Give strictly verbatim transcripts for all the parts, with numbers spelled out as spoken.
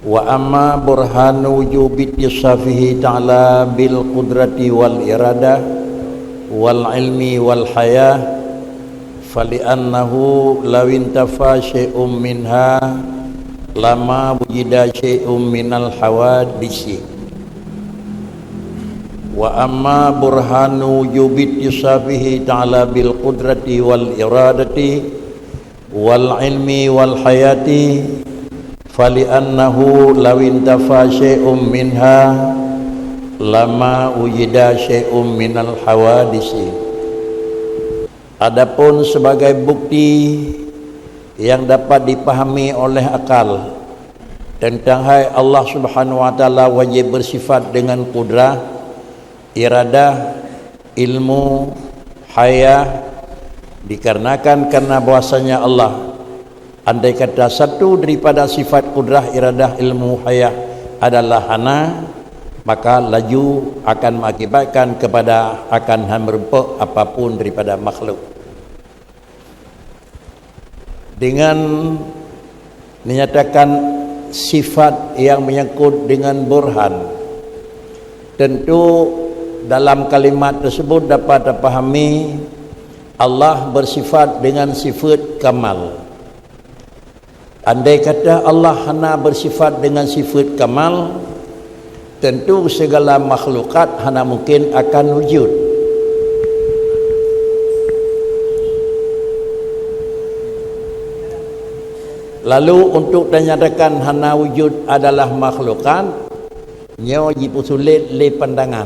Wa amma burhanu wujubi ittisafihi ta'ala bil qudrati wal iradah wal ilmi wal hayah, fali'annahu law intafa syai'un minha lama wujida syai'un minal hawadisi. Wa amma burhanu wujubi ittisafihi ta'ala bil qudrati wal iradati wal ilmi wal hayati, fali'annahu law intafa syai'un minha lama wujida syai'un minal hawadisi. Adapun sebagai bukti yang dapat dipahami oleh akal tentang hai Allah Subhanahu wa Ta'ala wajib bersifat dengan qudrah, iradah, ilmu, hayah, dikarenakan karena bahwasanya Allah, andai kata satu daripada sifat qudrah, iradah, ilmu, hayah adalah hana, maka laju akan mengakibatkan kepada akan hana meureumpok apapun daripada makhluk. Dengan menyatakan sifat yang menyangkut dengan burhan, tentu dalam kalimat tersebut dapat dipahami Allah bersifat dengan sifat kamal. Andai kata Allah hana bersifat dengan sifat kamal, tentu segala makhlukat hana mungkin akan wujud. Lalu untuk dinyatakan hana wujud adalah makhlukat, nyoe jipeusulet lé pandangan.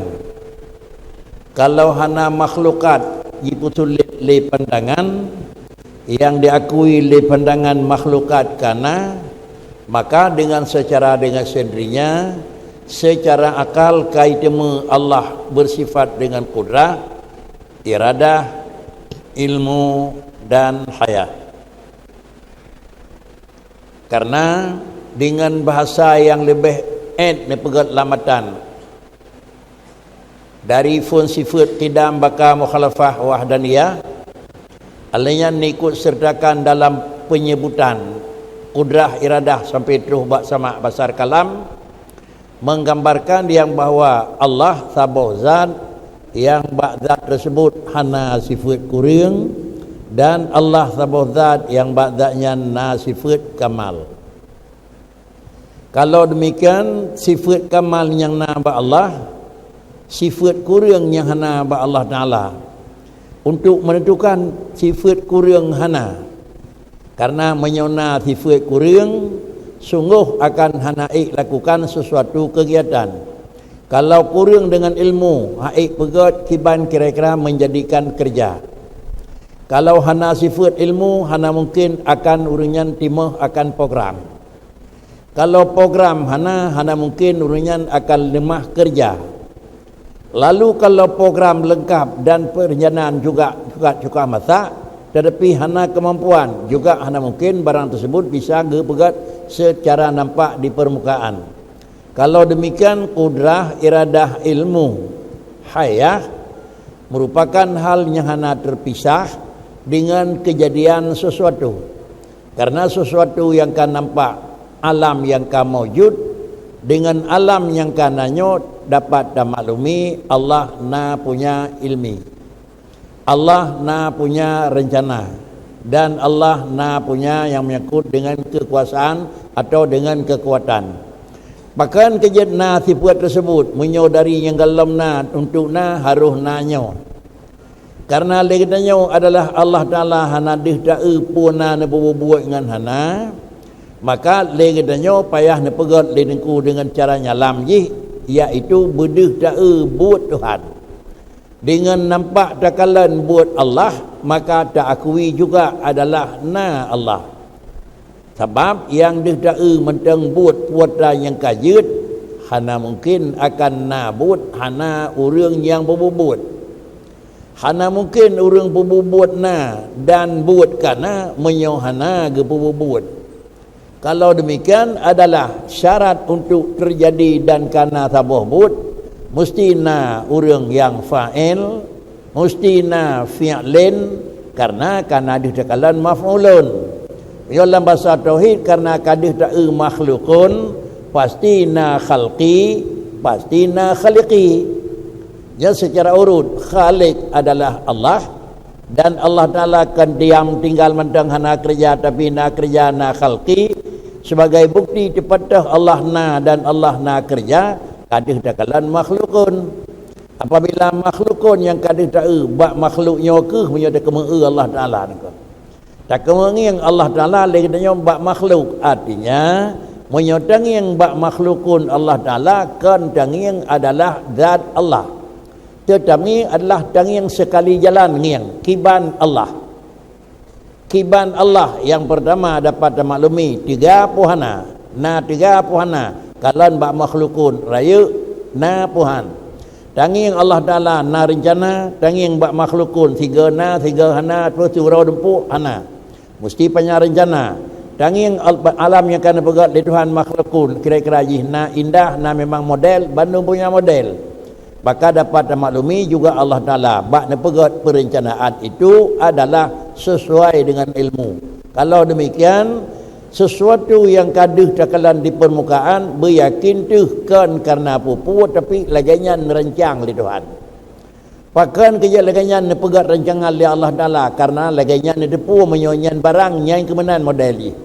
Kalau hana makhlukat jipeusulet lé pandangan, yang diakui lé pandangan makhlukat kana, maka dengan secara dengan sendirinya, secara akal ka jiteumé Allah bersifat dengan qudrah, iradah, ilmu, dan hayah. Karena dengan bahasa yang leubeh ét neupeugét lam matan, dari phon sifat qidam, baqa, mukhalafah, wahdaniyah, alèh nyan neuikot sertakan dalam penyebutan qudrah, iradah sampai troh bak samak basar kalam, menggambarkan yang bahwa Allah saboh zat yang bak zat tersebut hana sifat kureueng, dan Allah saboh zat yang bak zat nyan na sifat kamal. Kalau demikian, sifat kamal nyang na bak Allah, sifat kureueng nyang hana bak Allah Taala. Untuk menentukan sifat kureueng hana, karena meunyoe na sifat kureueng, sunggoh akan hana ék lakukan sesuatu kegiatan. Kalau kureueng dengan ilmu, hana ék peugét kiban kira-kira menjadikan kerja. Kalau hana sifat ilmu, hana mungkin akan ureuëng nyan timoh akan program. Kalau program hana, hana mungkin ureuëng nyan akan leumah keureuja. Lalu kalau program leungkab dan peurencana juga, juga cuka masak, tetapi hana keumampuan, juga hana mungkin barang teusebut bisa geupeugét seucara nampak di peurmukaan. Kalau demikian, qudrah, iradah, ilmu, hayah meurupakan hal nyang hana teupisah dengan keujadian sesuatu. Karena sesuatu nyang ka nampak, alam nyang ka maujud, dengan alam nyang ka na nyoe dapat tamaklumi Allah na punya ilmi. Allah na punya rencana, dan Allah na punya nyang menyangkut dengan kekuasaan atau dengan kekuatan. Pakon keu jeuet na sifeuet teusebut, meunyoe dari nyang gohlom na untuk na harôh na nyoe? Karena lé geutanyoe adalah Allah Taala hana deuh taeu peue na neupeubuet ngon hana, maka lé geutanyoe payah neupeugét lé Teungku deungon cara nyalam jih, yaitu beudeuh taeu buet Tuhan. Deungon nampak takalon buet Allah, maka taakui juga adalah na Allah. Sabab nyang deuh taeu mantong buet peue atra nyang ka jeuet, hana mungken akan na buet hana ureuëng nyang peububuet. Hana mungken ureuëng peububuet na dan buet ka na meunyoe hana geupeububuet. Kalau demikian adalah syarat untuk teujadi dan ka na saboh buet, musti na ureuëng nyang fa'il, musti na fi'lin, karena ka na deuh takalon maf'ulun. Meunyoe lam basa tauhid, karena ka deuh taeu makhlukun, pasti na khalqi, pasti na khaliqi. Ya, secara urut, Khalik adalah Allah, dan Allah Ta'ala kan diam tinggal mantong hana kerja, tapi na kerja, na khalqi. Sebagai bukti teupeutah Allah na dan Allah na kerja, ka deuh takalon makhlukun. Apabila makhlukun nyang ka deuh taeu bak makhluk nyoe keuh meunyoe takeumeue Allah Ta'ala nyoe keuh. Takeumeungieng Allah Ta'ala lé geutanyoe bak makhluk. Artinya, meunyoe tangieng bak makhlukun Allah Ta'ala, kon tangieng adalah zat Allah. Teutami adalah tangieng sekali jalan ngieng, kiban Allah. Kiban Allah nyang peurtama dapat tamaklumi, tiga peuhana. Na tiga peuhana, kalon bak makhlukun, rayeuk na peuhan. Tangieng Allah Ta'ala na reuncana, tangieng bak makhlukun, sigoe na, sigoe hana, terus siuroe dumpuk, hana. Musti panyang reuncana. Tangieng al-, alam nyang ka neupeugét lé Tuhan makhlukun, kira-kira jih na indah, na memang model, bandum punya model. Maka dapat tamaklumi juga Allah Ta'ala bak neupeugét perencanaan itu adalah sesuai dengan ilmu. Kalau demikian, sesuatu nyang ka deuh takalon di permukaan, beuyakin teuh kon karena peue-peue, tapi lagée nyan neurancang lé Tuhan. Pakon keu jeuet lagée nyan neupeugét rancangan lé Allah Ta'ala, karena lagée nyan neuteupeue meunyoe nyan barang nyang keumeunan model jih.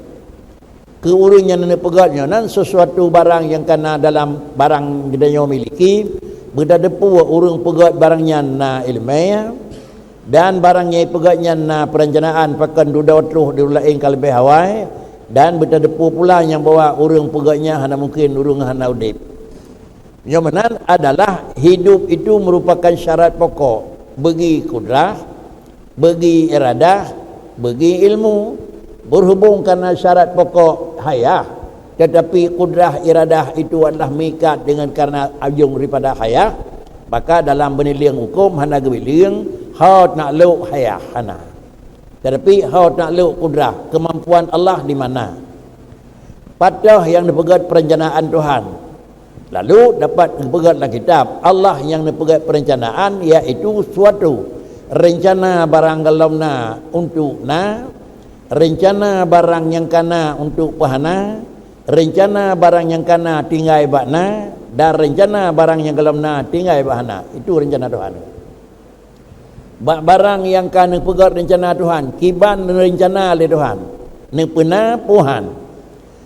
Keu ureuëng nyang neupeugét nyoe nan sesuatu barang nyang kana dalam barang geutanyoe miliki, beutateupue ureuëng peugét barang nyan na iéleumé, dan barang nyang ipeugét nyan na perencanaan pakon dudoe troh di ureuëng laén ka leubeh awai, dan beutateupue pula nyang bahwa ureuëng peugét nyan hana mungken ureuëng hana udeb. Nyoe meunan adalah hidup itu merupakan syarat pokok bagi kudrah, bagi iradah, bagi ilmu. Berhubung karena syarat pokok hayah, tetapi kudrah iradah itu adalah meuikat dengan karena ujong daripada hayah, maka dalam beunilieng huköm hana geubileung hot nak lok hayah hana. Tetapi hot nak lok kudrah, kemampuan Allah di mana. Padahai nyang neupeugét perencanaan Tuhan. Lalu dapat neupeugét lam kitab, Allah nyang neupeugét perencanaan, yaitu suatu rencana barang golom na untuk na, rencana barang nyang kana untuk peuhana, rencana barang nyang kana tinggai bak na, dan rencana barang nyang golom na tinggai bak hana. Itu rencana Tuhan. Bak barang nyang ka neupeugét reuncana Tuhan, kiban reuncana lé Tuhan, neupeuna peuhan.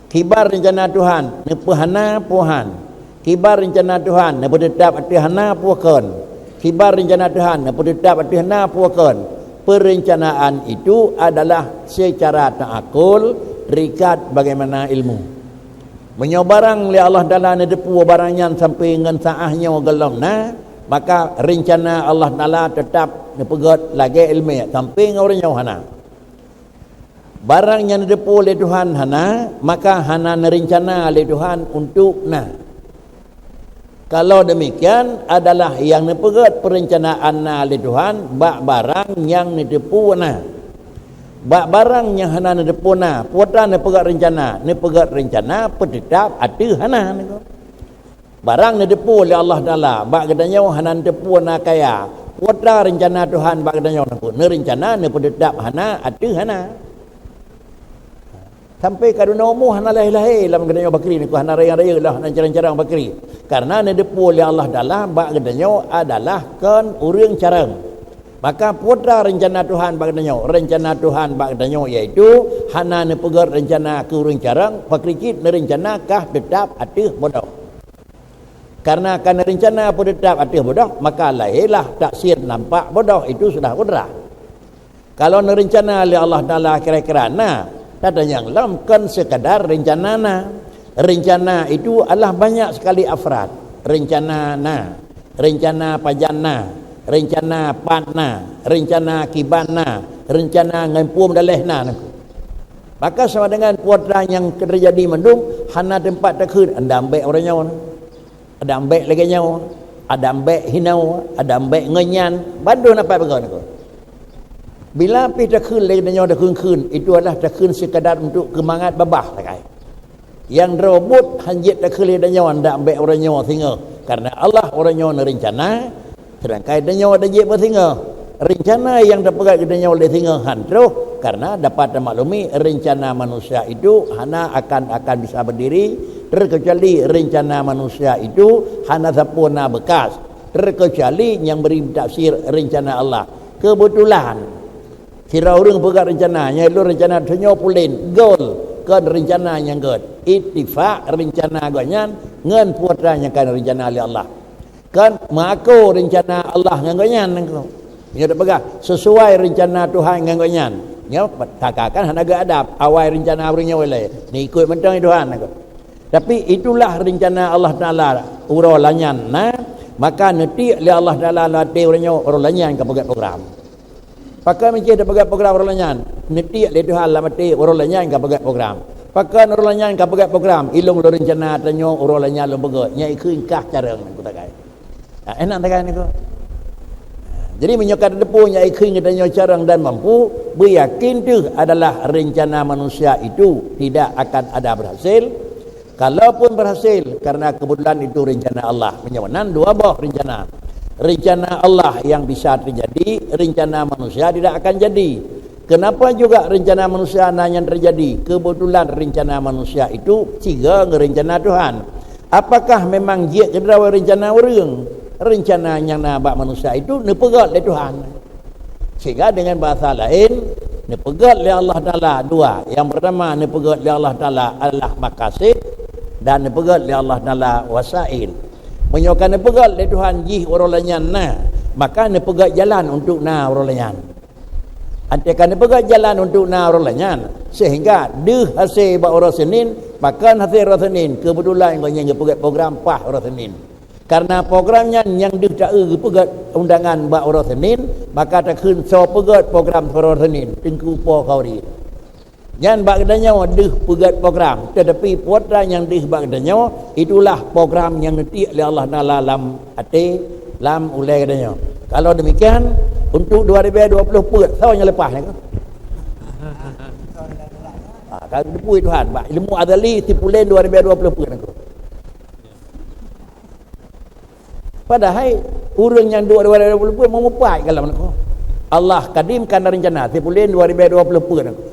Kiban reuncana Tuhan, neupeuhana peuhan. Kiban reuncana Tuhan, neupeuteutab ateueh hana peuhakon. Kiban reuncana Tuhan, neupeuteutab ateueh hana peuhakon. Perencanaan itu adalah secara ta'akul, terikat bagaimana ilmu. Meunyoe barang lé Allah Taala neuteupeue barang nyan sampai ngon saáh nyoe gohlom na, maka reuncana Allah Taala teutab neupeugét lagée iéleumé sampai ngon uroe nyoe hana. Barang nyang neuteupeue lé Tuhan hana, maka hana neureuncana lé Tuhan untuk na. Kalau demikian, adalah nyang neupeugét peureuncana na lé Tuhan bak barang nyang neuteupeue na. Bak barang nyang hana neuteupeue na, peue ta neupeugét reuncana, neupeugét reuncana peuteutab ateueh hana. Barang neuteupeue lé Allah Taala bak geutanyoe hana neuteupeue na kaya, peue ta reuncana Tuhan bak geutanyoe, neureuncana neupeuteutab hana ateueh hana. Sampai ka duna umu hana lahé-lahé lam geutanyoe bakri niko, hana raya-raya lah, hana carang-carang bakri. Karena neuteupeue lé Allah Taala bak geutanyoe adalah kon ureuëng carang. Maka peue ta reuncana Tuhan bak geutanyoe, reuncana Tuhan bak geutanyoe yaitu hana neupeugét reuncana keu ureuëng carang, bakri cit neureuncana kah teutab ateueh bodoh. Karena ka neureuncana peuteutab ateueh bodoh, maka lahé lah taksir nampak bodoh, itu sudah kudrah. Kalau neureuncana lé Allah Taala kira-kira na, tatanyong lom kon sekadar reuncana na. Reuncana itu adalah banyak sekali afrad. Reuncana na, reuncana pajan na, reuncana pat na, reuncana kiban na, reuncana ngon peue meudaléh na. Maka sama dengan peue ta nyang teujadi mandum hana teumpat takheun, andam bék uroe nyoe. Adam bék lagée nyoe, adam bék hinoe, adam bék ngon nyan, bandum na pat peugah niko. Bila pih takheun lé geutanyoe takheun-kheun, itu adalah takheun sekadar untuk keumangat babah sagai. Nyang droe buet hanjeuet takheun lé geutanyoe, adam bék uroe nyoe singoh. Karena Allah uroe nyoe neureuncana, seudangkan geutanyoe tajeuet beusingoh. Reuncana nyang tapeugét geutanyoe lé singoh han troh, karena dapat tamaklumi reuncana manusia itu hana akan, akan bisa berdiri, Terkecuali rencana manusia itu hana sapeue na beukas, terkecuali nyang bri tafsir rencana Allah. Keubeutulan, sidroe ureuëng peugah rencana, nyan lôn rencana tanyoe pulen, gol, kon rencana nyang gét. Ittifak rencana gobnyan ngon peue nyang ka rencana lé Allah. Kan meuako rencana Allah ngon gobnyan nangko. Nyoe tapeugah sesuai rencana Tuhan ngon gobnyan. Nyoe takakan hana geuadab, awai rencana ureuëng nyoe lé. Ni ikut mantong Tuhan nangko. Tapi itulah rencana Allah Taala uroe lanyat na, maka neutiek lé Allah Taala lam até ureuëng nyoe uroe lanyat ka peugét program. Pakon meucéh tapeugét program uroe lanyat? Neutiek lé Tuhan lam até uroe lanyat ka peugét program. Pakon uroe lanyat ka peugét program? Ilong lôn rencana tanyoe uroe lanyat lôn peugét. Nyan ikheun kah carông nangko tagai. Ha, enak tagai nangko. Jadi meunyoe ka tateupeue nyan ikheun geutanyoe carông dan mampu, beuyakin teuh adalah rencana manusia itu tidak akan ada berhasil. Kalaupun berhasil, karena kebetulan itu rencana Allah. Meunyoe nan dua boh rencana. Rencana Allah yang bisa terjadi, rencana manusia tidak akan jadi. Kenapa juga rencana manusia na nyang terjadi? Kebetulan rencana manusia itu sigo ngon rencana Tuhan. Apakah memang jeuet keudroe rencana ureuëng? Rencana nyang na bak manusia itu neupeugét lé Tuhan. Sehingga dengan bahasa lain, neupeugét lé Allah Taala dua. Yang pertama neupeugét lé Allah Taala adalah makasid dan neupeugét lé Allah Taala wasail. Meunyoe ka neupeugét lé Tuhan jih uroe lanyat na, maka neupeugét jalan untuk na uroe lanyat. Até ka neupeugét jalan untuk na uroe lanyat, sehingga deuh hase bak uroe Senin, pakon hase uroe Senin, keubeutulan gobnyan geupeugét program paih uroe Senin. Karena program nyan nyang deuh taeu geupeugét undangan bak uroe Senin, maka takheun soe peugét program uroe Senin, Teungku Po Khauri. Nyan bak geutanyoe deuh peugét program, tetapi peue nyang deuh bak geutanyoe, itulah program nyang neutiek lé Allah Taala lam até, lam ulée geutanyoe. Kalau demikian, untuk dua ribu dua puluh peuet, soe nyang leupah nangko? Ha, ka geuteupeue Tuhan, bak ilmu azali sipulen dua ribu dua puluh peuet nangko. Padahai ureuëng nyang duek dua ribu dua puluh peuet meumupat ka lam nangko. Allah kadim ka na rencana sipulen dua ribu dua puluh peuet nangko.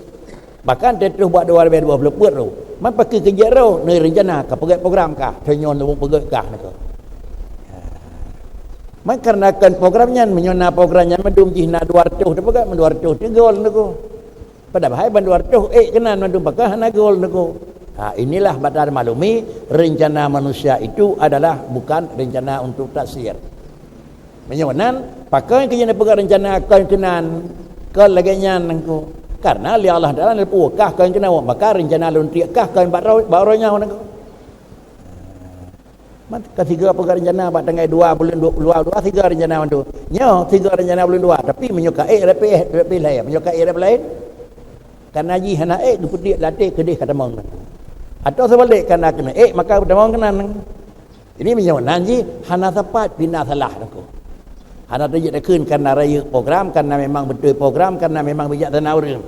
Bahkan teutroh bak dua ribu dua puluh peuet roh. Man pakri keujeuet roh, na rencana ka peugét program kah, tanyoe na peugét kah nangko. Man karena kan program nyan, meunyoe na program nyan mandum jih na dua ratus teupeugét, dua ratus teugol nangko. Padahai ban dua ratus ék keunan mandum, pakon hana gol nangko. Ha, inilah bak tamaklumi, rencana manusia itu adalah bukan rencana untuk taksir. Meunyoe nan, pakon keu jeuet neupeugah rencana kon keunan, kon lagée nyan nangko. Karena lé Allah Taala neupeu kah kon keunan, maka rencana lôn tiek kah kon bak ro-, bak uroe nyoe nangko. Man ka sigo peugah rencana bak tanggai dua buleuen dua puluh dua, sigo rencana mandum. Nyoe sigo rencana buleuen dua, tapi meunyoe ka ék rap pih, rap pih laén. Meunyoe ka ék rap laén, kana jih hana ék, geupeudiek lam até keudeh ka tamong. Atawa seubalek, kana keuneuk ék maka tamong keunan. Jadi meunyoe nan jih hana sapat pih na salah nangko. Hana tajeuet takheun kana rayeuk program, kana memang beutôi program, kana memang bijaksana ureuëng.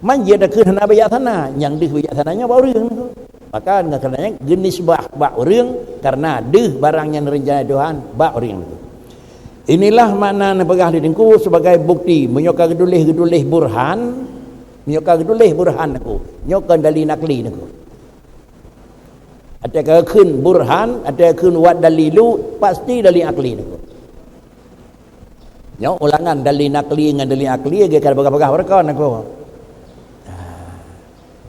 Man jeuet takheun hana bijaksana, nyang deuh bijaksana nyoe bak ureuëng nangko. Maka ngon karena nyan geunisbah bak ureuëng, karena deuh barang nyang neurencana Tuhan bak ureuëng nangko. Inilah makna neupeugah lé Teungku sebagai bukti. Meunyoe ka geutuléh, geutuléh burhan, meunyoe ka geutuléh burhan nangko, nyoe kon dali nakli nangko. Até ka kheun burhan, até kheun wat dalilu, pasti dali akli nangko. Nyoe ulangan dali nakli ngon dali akli, lagée ka peugah-peugah beureukan nangko.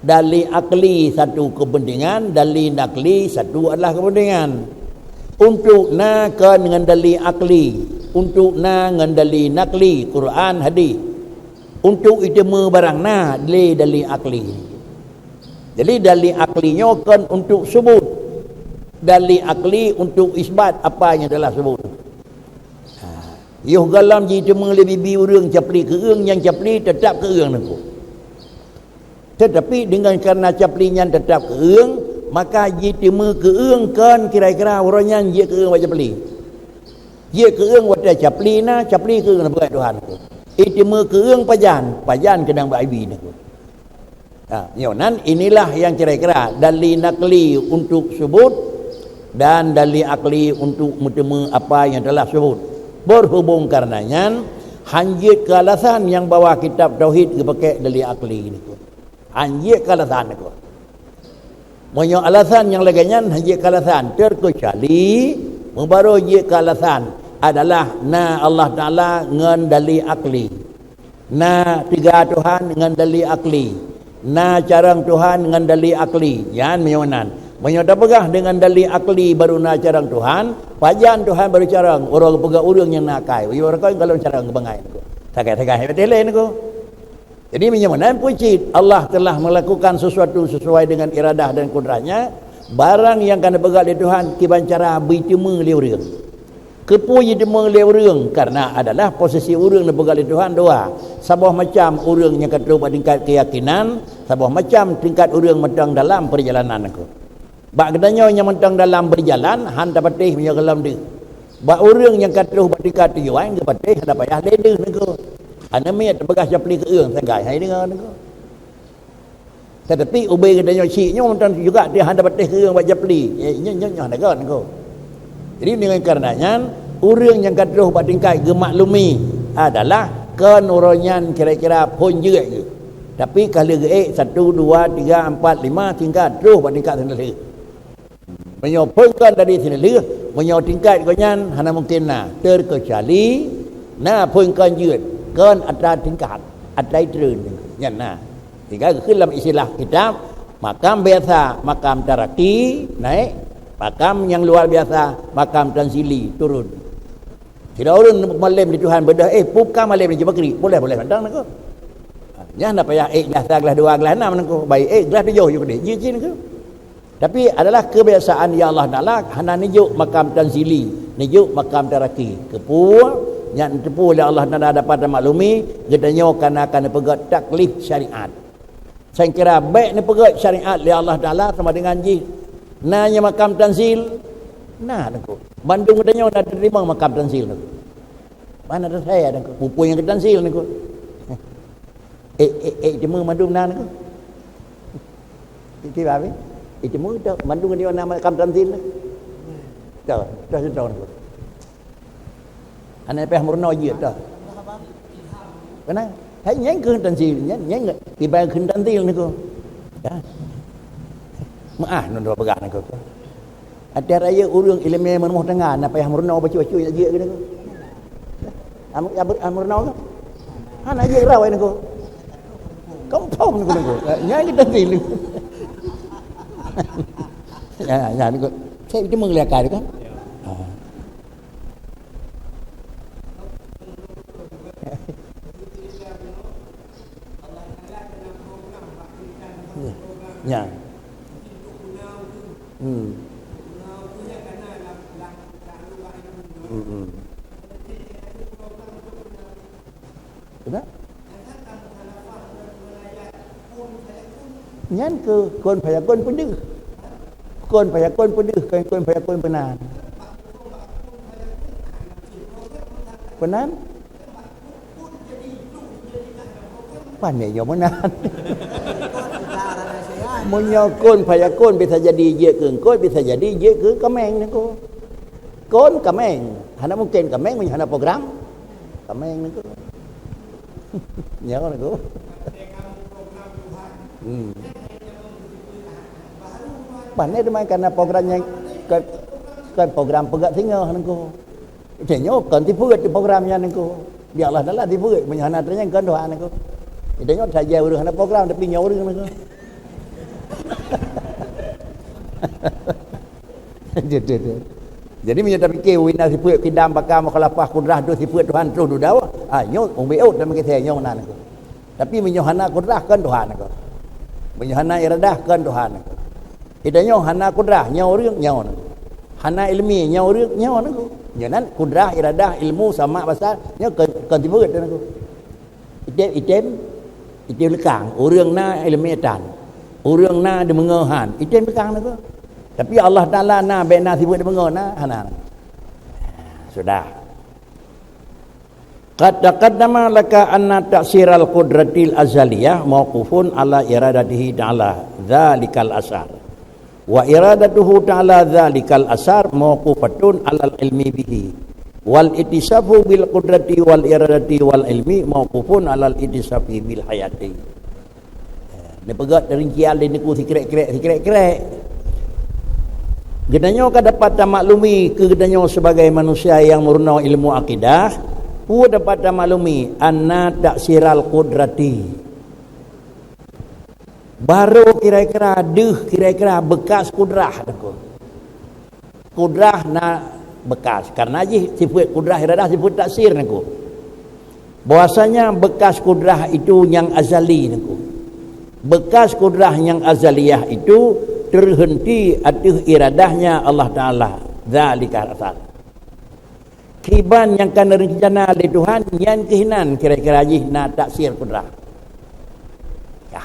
Dali akli satu kepentingan, dali nakli satu adalah kepentingan. Untuk na kon ngon dali akli, untuk na ngon dali nakli, Quran, hadis. Untuk iteumé barang na lé dali akli. Jadi dali akli nyoe kon untuk subut. Dali akli untuk isbat apa nyang telah subut. Ha. Yoh gohlom jiteumé lé bibi ureuëng capli keueueng, nyang capli teutap keueueng nangko. Tetapi dengan karena capli nyan teutap keueueng, maka jiteumé keueueng kon kira-kira uroe nyan jeuet keueueng bak capli. Jeuet keueueng watée capli na, capli keueueng na beuet Tuhan. Jiteumé keueueng pajan, pajan keudang bak ibi nangko. Ha, nyoe nan inilah yang kira-kira dali nakli untuk subut dan dali akli untuk meuteumé apa yang telah subut. Berhubung karena nyan, hanjeuet keu alasan nyang bahwa kitab tauhid geupaké dali akli niko. Hanjeuet keu alasan niko. Meunyoe alasan nyang lagée nyan hana jeuet keu alasan, terkecuali meubaroe jeuet keu alasan adalah na Allah Taala ngon dali akli. Na teuga Tuhan ngon dali akli. Na carông Tuhan ngon dali akli. Nyan meunyoe nan. Meunyoe tapeugah deungon dali akli baru na carông Tuhan, pajan Tuhan baru carông, uroe geupeugah ureuëng nyang na akai. Uroe kon golom carông geubangai niko. Sagai-sagai hana teuh lé niko. Jadi meunyoe meunan peue cit Allah telah melakukan sesuatu sesuai dengan iradah dan kudratnya, barang nyang ka neupeugah lé Tuhan kiban cara beuteumé lé ureuëng. Keupeue jiteumé lé ureuëng? Karena adalah posisi ureuëng neupeugah lé Tuhan dua. Saboh macam ureuëng nyang ka troh bak tingkat keyakinan, saboh macam tingkat ureuëng mantong dalam perjalanan niko. Bak geutanyoe nyang mantong dalam beujalan, han tapatéh meunyoe gohlom deuh. Bak ureuëng nyang ka troh bak tingkat tujuan, geupatéh hana payah lé deuh niko. Hana miet tapeugah japli keueung sagai hai deungoe niko. Tetapi ubé geutanyoe cit nyoe mantong juga dia hana tapatéh keueung bak japli. Eh, nyoe, nyoe, nyoe hana kon niko. Jadi dengan karena nyan, ureuëng nyang ka troh bak tingkat geumaklumi adalah kon uroe nyan kira-kira phon jeuet geuh. Tapi ka lheueh geuék satu, dua, tiga, empat, lima, tingkat troh bak tingkat sinaleuh. Meunyoe phon kon dari sinaleuh, meunyoe tingkat gobnyan hana mungkin na, terkecuali na phon kon jeuet, kon atra tingkat, atra treun nyan na. Sehingga geukheun lam istilah kitab, makam biasa, makam taraki, naik, makam nyang luar biasa, makam tanzili, turun. Sidroe ureuëng malém di Tuhan beudôh, eh, peue ka malém di Jabakri? Boleh, boleh mantong niko. Nyan hana payah ék glah sa, glah dua, glah enam niko. Baik ék glah tujoh ju keudeh. Jeuet cit niko. Tapi adalah kebiasaan ya Allah Taala hana neujok makam tanzili, neujok makam taraki. Keupeue? Nyan teupeu lé Allah Taala dapat tamaklumi, geutanyoe kana ka neupeugét taklif syariat. Sangkira bék neupeugét syariat lé Allah Taala sama dengan jih. Na nyang makam tanzil? Na niko. Bandum geutanyoe na teurimong makam tanzil niko. Mana ada saya niko. Pupui nyang tanzil niko. Eh, eh, eh, cuma mandum na niko. Itu habis. Itu mu tu mandum dia nama makam tanzil ni. Tu, tu, tu, tu. Anak payah murno je tu. Kena? Hai nyang keu tanzil, nyang, nyang ibai keu tanzil niko. Ya. Maah nun dua peugah niko. Até raya ureuëng ileumé meurumoh tangga na payah meurunoe bacut-bacut jak jeuet keunoe. Am, am, am meurunoe ke? Hana jeuet rau ai niko. Kampung niko niko. Nyan kita tilu. Ya, ya niko. Saya itu mengelakar kan? Ha. Ya. Hmm. Hmm, hmm. Betul? Nyan keu kun fayakun peudeuh. Kun fayakun peudeuh, kun, kun fayakun peunan. Peunan? Pane nyoe meunan. Meunyoe kun fayakun bisa jadi jeuet keu eungkôt, bisa jadi jeuet keu kaméng niko. Kun kaméng. Hana mungken kaméng meunyoe hana program. Kaméng niko. Nyoe niko. Hmm. Pane teuma kana program nyang ke, ke program peugét singoh niko. Tanyoe kon tipeue program nyan niko. Di Allah Taala tipeue, meunyoe hana tanyang kon doa niko. Tanyoe saja ureuëng hana program tapi nyoe ureuëng niko. Jadi meunyoe tapike wina sifeuet kidam baka mukhalafah kudrah tu sifeuet Tuhan troh dudoe, ha nyoe umbek ot dan meukeusai nyoe meunan niko. Tapi meunyoe hana kudrah kon Tuhan niko. Meunyoe hana iradah kon Tuhan niko. Kita nyoe hana kudrah nyoe ureuëng nyoe niko. Hana ilmi nyoe ureuëng nyoe niko. Nyoe nan kudrah, iradah, ilmu, sama, basar nyoe kon, kon tibeut niko. Item, item, item lekang. Ureuëng na ileumé tan. Ureuëng na deumeungohan. Item lekang niko. Tapi Allah Taala na bék na sifeuet deumeungoh na hana. Sudah. Qad taqaddama laka anna ta'siral qudratil azaliyah mauqufun ala iradatihi ta'ala dzalikal asar. Wa iradatuhu ta'ala dzalikal asar mauqufatun alal ilmi bihi. Wal ittisafu bil qudrati wal iradati wal ilmi mauqufun alal ittisafi bil hayati. Neupeugét rincian lé niko sikrek-krek, sikrek-krek. Geutanyoe ka dapat tamaklumi keu geutanyoe sebagai manusia nyang meurunoe ilmu akidah, peue dapat tamaklumi anna ta'siral qudrati. Barô kira-kira deuh, kira-kira beukas kudrah, Teungku. Kudrah na beukas, karena jih sifeuet kudrah iradah sifeuet taksir, Teungku. Bahwasanya beukas kudrah itu nyang azali, Teungku. Beukas kudrah nyang azaliyah itu terhenti ateueh iradahnya Allah Taala. Zalika asal. Kiban nyang ka neurencana lé Tuhan, nyan keuh nan kira-kira jih na taksir kudrah. Ka.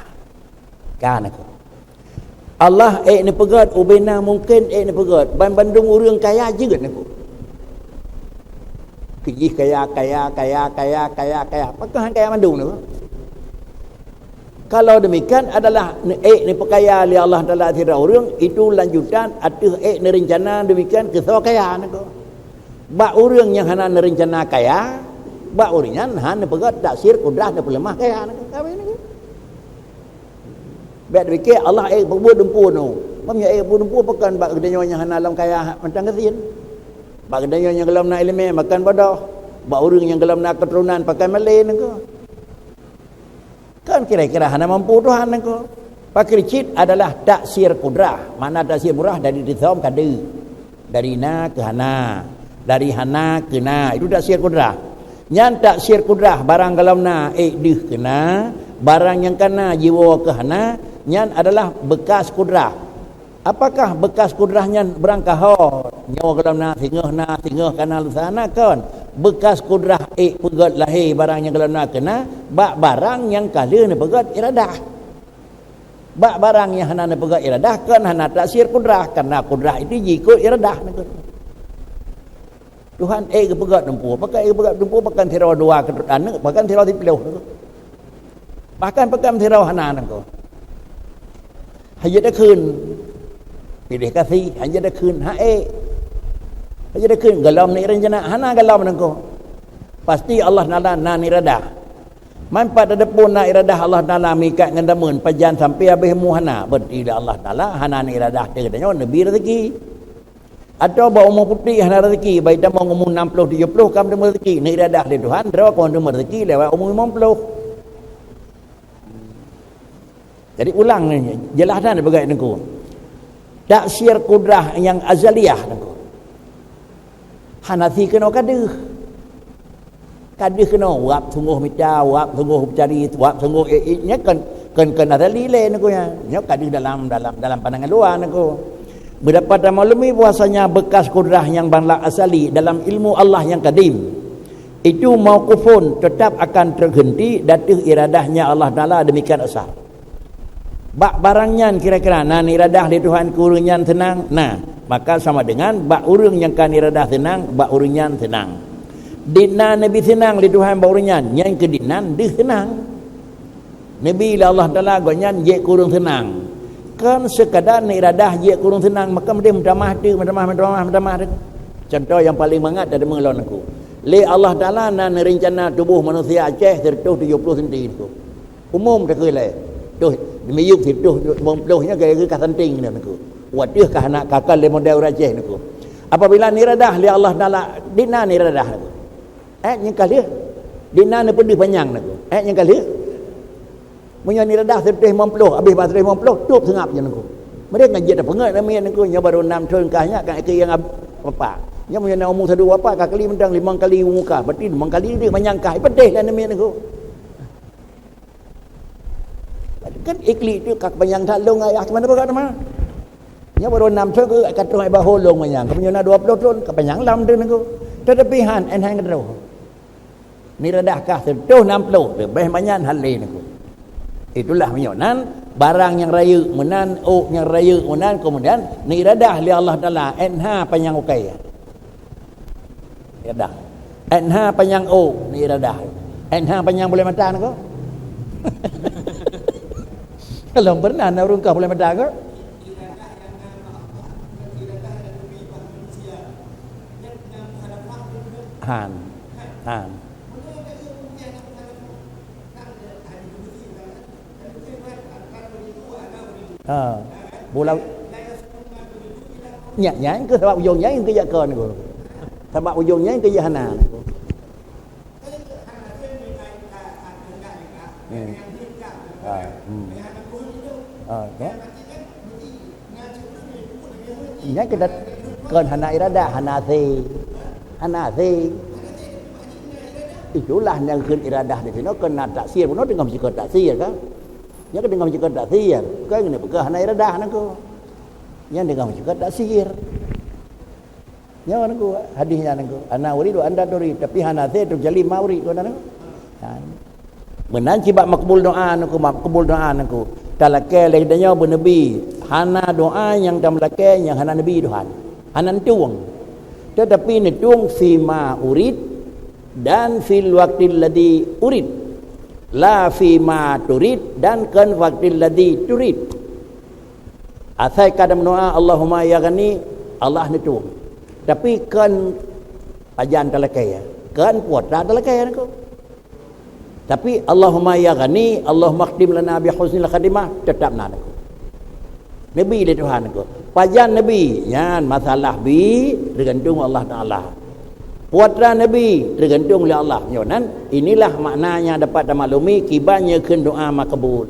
Ka, Teungku. Allah ék neupeugét, ubena mungken ék neupeugét, ban bandum ureuëng kaya jeuet, Teungku. Keu jih kaya, kaya, kaya, kaya, kaya, kaya. Pakon han kaya mandum, Teungku? Kalau demikian adalah ne-, ék neupeukaya lé Allah Taala sidroe ureuëng, itu lanjutan ateueh ék neurencana demikian keu soe kaya, Teungku. Bak ureuëng nyang hana neurencana kaya, bak ureuëng nyan han neupeugét taksir kudrah neupeuleumah kaya, Teungku. Ka, Teungku. Bék dipike Allah ék peubuet dumpeue nyoe. Meunyoe ék peubuet dumpeue, pakon bak geutanyoe nyang hana lom kaya mantong gasien. Bak geutanyoe nyang gohlom na iéleumé, pakon bodoh. Bak ureuëng nyang gohlom na keuturonan, pakon malée, Teungku. Kan kira-kira hana mampu Tuhan, Teungku. Pakri cit adalah taksir kudrah. Makna taksir kudrah dari disom ka deuh. Dari na keu hana, dari hana keu na, itu taksir kudrah. Nyan taksir kudrah, barang gohlom na ék deuh keu na, barang nyang ka na jiwoe keu hana, nyan adalah beukas kudrah. Apakah beukas kudrah nyan beurangkaho? Nyoe gohlom na, singoh na, singoh ka na, lusa na, kon. Beukas kudrah ék peugét lahé barang nyang gohlom na keu na, bak barang nyang ka lheueh neupeugét iradah. Bak barang nyang hana neupeugét iradah, kon hana taksir kudrah, karena kudrah itu jikôt iradah, Teungku. Tuhan ék geupeugét dumpeue, pakon ék geupeugét dumpeue, pakon sidroe dua keutrok aneuk, pakon sidroe siplôh, Teungku. Bahkan pakon sidroe hana, Teungku. Hana jeuet takheun, piléh kasih, hana jeuet takheun, han ék. Hana jeuet takheun, gohlom na rencana, hana gohlom, Teungku. Pasti Allah Taala na iradah. Man pat teudeupon na iradah Allah Taala meuikat ngon dameun, pajan sampai habéh umu hana, berarti lé Allah Taala hana na iradah teuh geutanyoe neubi raseuki. Atawa bak umu putéh hana raseuki, bak itamong umu nam ploh tujoh ploh ka meuteumé raseuki, na iradah lé Tuhan, droe ka meuteumé raseuki lewat umu limong ploh. Jadi ulang ni, jeulaih that peugah, Teungku. Taksir kudrah nyang azaliyah, Teungku. Hana si keunoe ka deuh. Ka deuh keunoe, wab sunggoh mita, wab sunggoh cari, wab sunggoh, eh, eh, nyan kon, kon, kon azali lé, Teungku, nyan. Nyoe ka deuh dalam, dalam, dalam pandangan luwa, Teungku. Beudapat tamaklumi bahwasanya beukas kudrah nyang banlah azali dalam ilmu Allah nyang kadim, itu mauqufun, tetap akan terhenti di ateueh iradahnya Allah Taala demikian esa. Bak barang nyan kira-kira na iradah lé Tuhan keu ureuëng nyan seunang? Na. Maka sama dengan bak ureuëng nyang ka iradah seunang, bak ureuëng nyan seunang. Di na neubi seunang lé Tuhan bak ureuëng nyan, nyan keu di nan deuh seunang. Neubi lé Allah Taala gobnyan jeuet keu ureuëng seunang. Kon sekadar na iradah jeuet keu ureuëng seunang, maka meudeh meutamah teuh, meutamah, meutamah, meutamah teuh. Contoh nyang paleng mangat tadeungoe lôn, Teungku. Lé Allah Taala na neurencana tuboh manusia Aceh sireutoh tujoh ploh senti, Teungku. Umum takheun lé. Toh, di miyueb sireutoh limong ploh nyoe gara-gara ka santing nyoe, Teungku. Watèe ka hana kakal lé model ureuëng Aceh, Teungku. Apabila na iradah lé Allah Taala, di na iradah, Teungku. Eh, nyang ka lheueh. Di na neupeudeuh panyang, Teungku. Eh, nyang ka lheueh. Meunyoe na iradah sireutoh limong ploh, habéh bak sireutoh limong ploh, tôb seungab nyan, Teungku. Meudeh ngon jeuet tapeungét namiet, Teungku, nyoe barô nam thôn kah nyak, ka keu nyang ab-, bapak. Nyoe meunyoe na umu sadua bapak, ka kali mantong limong kali umu kah, berarti limong kali deuh manyang kah, peudeh lah namiet, Teungku. Kan iklik tu ka keupanyang that lôn ayah, keumanö bak teuma. Nyoe barô nam thôn ka troh ai bahô lôn manyang. Ka meunyoe na dua ploh thôn, keupanyang lam tu, Teungku. Teutapi han, en han keudroe. Na iradah kah sireutoh nam ploh, leubeh manyan han lé, Teungku. Itulah meunyoe nan, barang nyang rayeuk meunan, ôk nyang rayeuk meunan, kemudian na iradah lé Allah Taala, en ha panyang ukai. Iradah. En ha panyang ôk, na iradah. En ha panyang buleuen mata, Teungku. Kalau pernah na ureuëng kah buleuen mata, Teungku? Han. Han. Ha. Bola. Nyan, nyan keuh sabab ujong nyan keuh jak kon niko. Sabab ujong nyan keuh jak hana niko. Hmm. Ah, hmm. Ah, ya. Nyan keuh dat-, kon hana iradah, hana hase. Hana hase. Itulah nyang kheun iradah di sinoe kon na taksir, bunoe teungoh meucukot taksir kan. Nyan keuh teungoh meucukot taksir, kon keuneuk peugah hana iradah niko. Nyan teungoh meucukot taksir. Nyoe niko hadis nyan niko. Ana urid wa anta turid, tapi hana hase terjadi ma urid tu niko. Kan. Meunan cit bak makbul doa niko, makbul doa niko. Talakée lé geutanyoe beuneubri, hana doa nyang tameulakée nyang hana neubri Tuhan. Hana neutueng. Tetapi neutueng fima urid dan fil waqtil ladzi urid. La fima turid dan kon waqtil ladzi turid. Asai ka meudoa, "Allahumma ya Ghani," Allah neutueng. Tapi kon pajan talakée, kon putra talakée niko. Tapi, "Allahumma ya Ghani, Allahumma khtim lana bi husnil khatimah," tetap na niko. Neubri lé Tuhan niko. Pajan neubri, nyan masalah bi, teugantung Allah Taala. Putra neubri, teugantung lé Allah. Nyoe nan, inilah makna nyang dapat tamaklumi kiban nyang kheun doa makbul.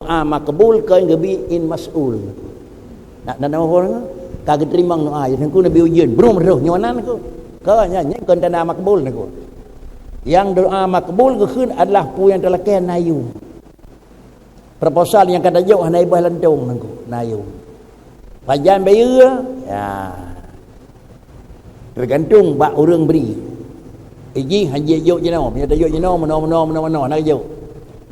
Doa makbul kon geubi in mas'ul. Nak, nak, nak, ka geuteurimong doa, ya, teungku neubri ujeuen, brum roh nyoe nan niko. Kon nyan, nyan kon tanda makbul niko. Nyang doa makbul geukheun adalah peue nyang talakée na yum. Proposal nyang ka tajok hana iboh lantong niko, na yum. Pajan bayeue, ya. Teugantung bak ureuëng bri. Iji hana jeuet jok jinoe, meunyoe tajok jinoe, meunoe, meunoe, meunoe, meunoe, hana jok.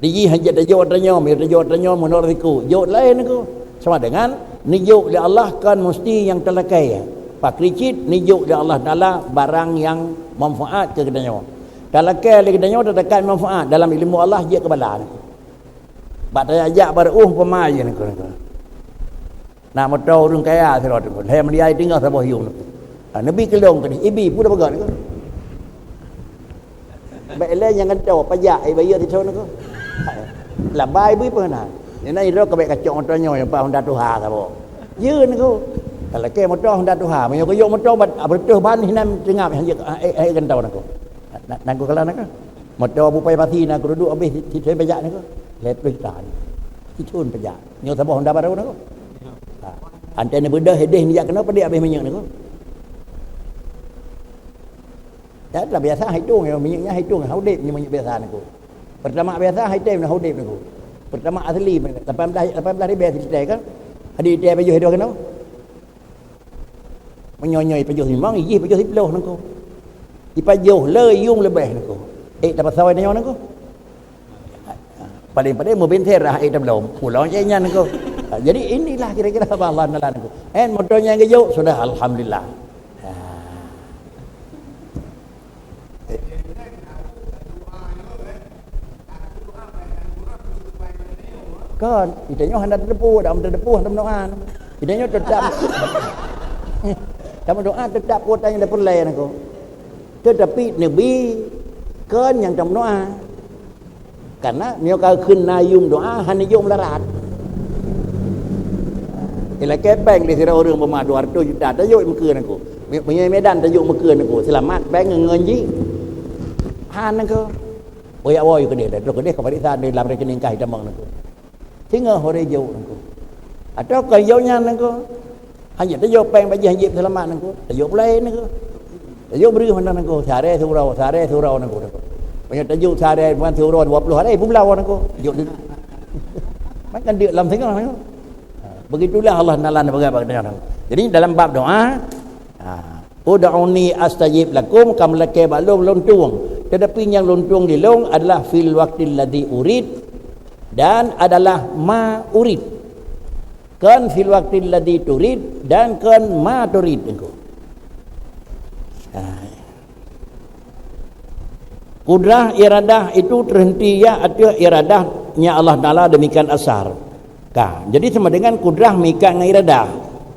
Iji hana jeuet tajok tanyoe, meunyoe tajok tanyoe, meunoe risiko. Jok laén niko. Sama dengan neujok lé Allah kon musti nyang talakée. Pakri cit neujok lé Allah Taala barang nyang manfaat keu geutanyoe. Talakée lé geutanyoe tatakan manfaat dalam ilmu Allah jeuet keu bala niko. Bak tajak-jak bareuoh peumaén niko, niko. Na moto ureuëng kaya sidroe teungku, lhée meuliai teungoh saboh yuem. Ha, neubi keulong keudeh, ibi peue tapeugah niko. Bék lé nyang gantoe pajak, eh, bayeue sithon niko. Labai bui peue na. Nyan na sidroe ka bék kacok moto nyoe, nyang pa Honda tuha saboh. Yeuen niko. Talakée moto Honda tuha, meunyoe kujok moto bat, ah, beuteuh ban hinan teungab, eh, eh, eh, gantoe niko. Na, na, niko kala niko. Moto Abu Pai Pasi na keuruduek habéh si, si, si pajak niko. Lhée ploh juta. Sithon pajak. Nyoe saboh Honda barô niko. Ha. Antai neubeudôh ideh neujak keunoe padum habéh minyeuk niko. Ya, dah biasa hitong ya, minyeuk nyan hitong ha udeb nyoe minyeuk biasa niko. Pertamax biasa hitong ha udeb niko. Pertamax asli lapan belas, lapan belas ribèe silitre kan. Hadi litre pajoh dua keunoe. Meunyoe nyoe ipajoh limong, ijih ipajoh siploh niko. Ipajoh le yuem leubeh niko. Eh, tapasoe tanyoe niko. Paléng-paléng meubinter ah, eh, tablom. Pulang cit nyan niko. Ha, jadi inilah kira-kira apa Allah Taala niko. Eh, moto nyang geujok sudah alhamdulillah. Ha. Kon, geutanyoe hana tateupeue, dak meutateupeue hana meudoa. Geutanyoe teutap, tameudoa teutap peue nyang tapeureulée niko. Teutapi neubi kon nyang tameudoa. Karena meunyoe ka kheun na yuem doa, hana jok meularat. Ilakée péng lé sidroe ureuëng beumah dua ratus juta, tajok meukeue niko. Meunyoe Medan tajok meukeue niko, seulamat péng ngon jih. Han niko. Boyak woe keudeh, dah keudeh ka pareksa di lam rekening kah itamong niko. Singoh hore jok niko. Atau ka jok nyan niko. Hana tajok péng bajih hana seulamat niko. Tajok pulai niko. Tajok breuh mandang niko. Sehari surau, sehari surau niko. Banyak tajok sehari bukan surau dua puluh hari pun belawa niko. Jok niko. Makan dia lam singoh niko. Begitulah Allah Taala neupeugah bak geutanyoe. Jadi dalam bab doa, ha, "Ud'uni astajib lakum," ka meulakée bak lôn, lôn tueng. Tetapi nyang lôn tueng di lôn adalah fil waqtil ladzi urid dan adalah ma urid. Kon fil waqtil ladzi turid dan kon ma turid niko. Ha. Kudrah iradah itu terhenti ya ateueh iradah nya Allah Taala demikian asar. Ka. Jadi sama dengan kudrah meuikat ngon iradah.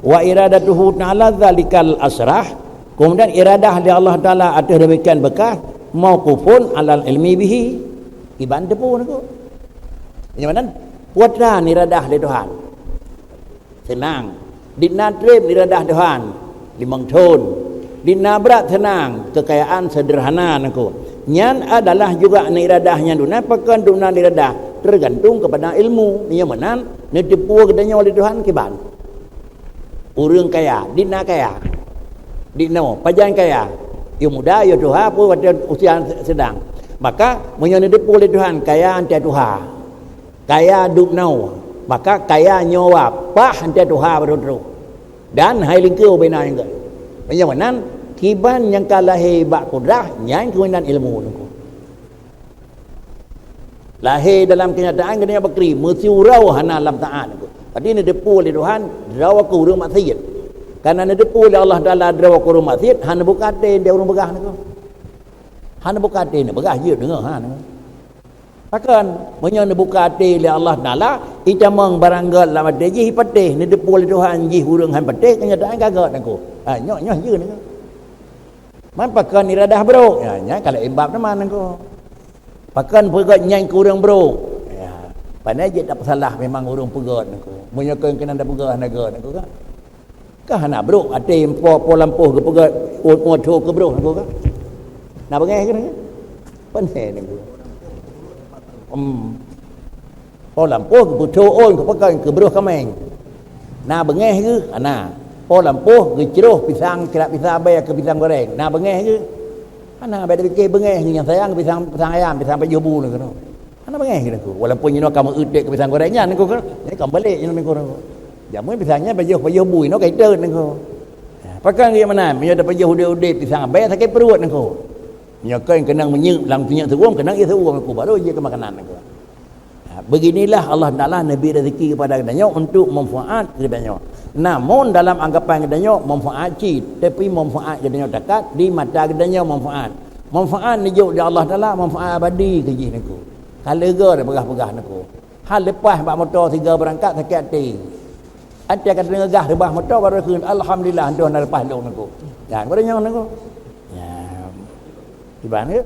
Wa iradatuhu ta'ala dzalikal asrah. Kemudian iradah di Allah Taala ateueh demikian bekas mauqufun alal ilmi bihi. Iban teupeu niko. Nyang mana? Putra iradah lé Tuhan. Senang. Di na treb iradah Tuhan, limong thon. Di na brat seunang, keukayaan seudeurhana nangku. Nyan adalah juga na iradah nyang duna pakon duna iradah, teugantung keupada ilmu. Nyang meunan neuteupeue geutanyoe lé Tuhan kiban. Ureuëng kaya, di na kaya. Di noe, pajan kaya. Yôh muda, yôh tuha, peue watée usia sedang. Maka meunyoe neuteupeue lé Tuhan kaya antai tuha. Kaya dub noe, maka kaya nyoe paih antai tuha baru trok. Dan hai lingkeue ubena nyang gét. Meunyoe meunan, kiban nyang ka lahé bak kudrah, nyan keunan ilmu nangku. Lahé dalam keunyataan geutanyoe bakri, meusiuroe hana lam taat nangku. Berarti neuteupeue lé Tuhan, droe keu ureuëng maksiet. Karena neuteupeue lé Allah Taala droe keu ureuëng maksiet, hana buka até di ureuëng peugah nangku. Hana buka até neupeugah jeuet deungoe ha nangku. Pakon, meunyoe neubuka até lé Allah Taala, itamong barang gét lam até jih ipatéh, neuteupeue lé Tuhan jih ureuëng han patéh, keunyataan ka gét nangku. Ha, nyoe, nyoe jeuet nangku. Man pakon iradah brok? Ya, nyan ka laén bab teuma nangku. Pakon peugét nyan keu ureuëng brok? Ya, pane jeuet tapeusalah memang ureuëng peugét nangku. Meunyoe kon keunan tapeugét hana gét nangku kan? Ka hana brok, até po, po lampôh geupeugét, ôn, ôn tho keubroh nangku ka. Na beungéh keuh nangku? Pane nangku? Hmm. Po lampôh geupeutho ôn, geupeugét keubroh kaméng. Na beungéh keuh? Hana. Po lampôh geucroh pisang, kirak pisang abée keu pisang goreng. Na beungéh keuh? Hana, bèk tapike beungéh nyang sayang pisang, pisang ayam, pisang pajoh bu nangku. Hana beungéh keuh nangku. Walaupun jinoe ka meu-euet keu pisang goreng nyan nangku, nyan ka balek jinoe nangku. Jameun pisang nyan pajoh, pajoh bu jinoe ka itot nangku. Ha, pakon keuh meunan, meunyoe tapajoh udeb-udeb pisang abée sakét pruet nangku. Meunyoe kon keunong minyeuk lam minyeuk seuuem, keunong ié seuuem nangku, baru jeuet keu makanan nangku. Ha, beginilah Allah Taala neubri rezeki kepada geutanyoe untuk manfaat keu geutanyoe. Namun dalam anggapan geutanyoe manfaat cit, tapi manfaat geutanyoe takat di mata geutanyoe manfaat. Manfaat neujok di Allah Taala, manfaat abadi keu jih nangku. Ka leuga tapeugah-peugah nangku. Hal leupah bak moto sigo beurangkat sakét até. Até ka teungeugah reubah moto baru kheun, "Alhamdulillah, hantom na leupah lôn nangku." Nyan baru nyoe nangku. Nyan. Kiban keuh?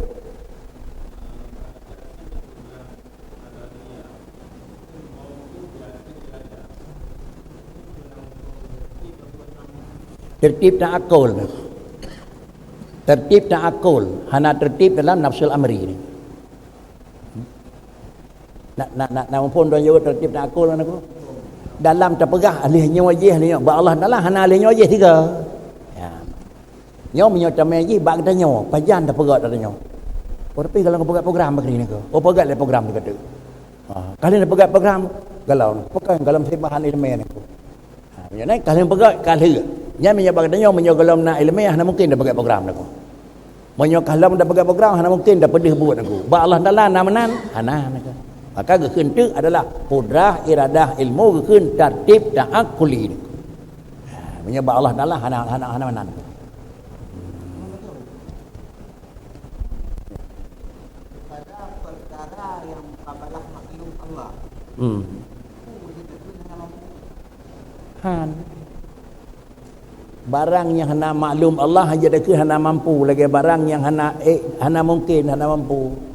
Tertib ta'akul. Tertib ta'akul, hana tertib dalam nafsul amri ni. Nak, nak, nak, nak muphom droe jaweueb tertib ta'akul nangku. Dalam tapeugah lheueh nyoe jih, lheueh nyoe, bak Allah Taala hana lheueh nyoe jih sigo. Ya. Nyoe meunyoe tamé jih bak geutanyoe, pajan tapeugét geutanyoe. Oh, tapi kalau geupeugét program bakri nangku. Oh, peugét lé program teuka teuk. Ha, ka lheueh tapeugét program, galom. Pakon galom seubahan ileumèe nangku. Ha, meunyoe nyan ka lheueh peugét, ka lheueh. Nyan meunyoe bak geutanyoe, meunyoe galom na ileumèe, hana mungken tapeugét program nangku. Meunyoe ka lom tapeugét program, hana mungken tapeudeuh buet nangku. Bak Allah Taala na meunan? Hana nangku. Maka geukheun teuk adalah kudrah, iradah, ilmu geukheun tertib ta'akuli nangku. Ha, meunyoe bak Allah Taala hana, hana, hana meunan. Pada perkara yang mukabalah maklum Allah. Hmm. Han. Barang nyang hana maklum Allah, hanjeuet takheun hana mampu, lagèe barang nyang hana, eh, hana mungken, hana mampu.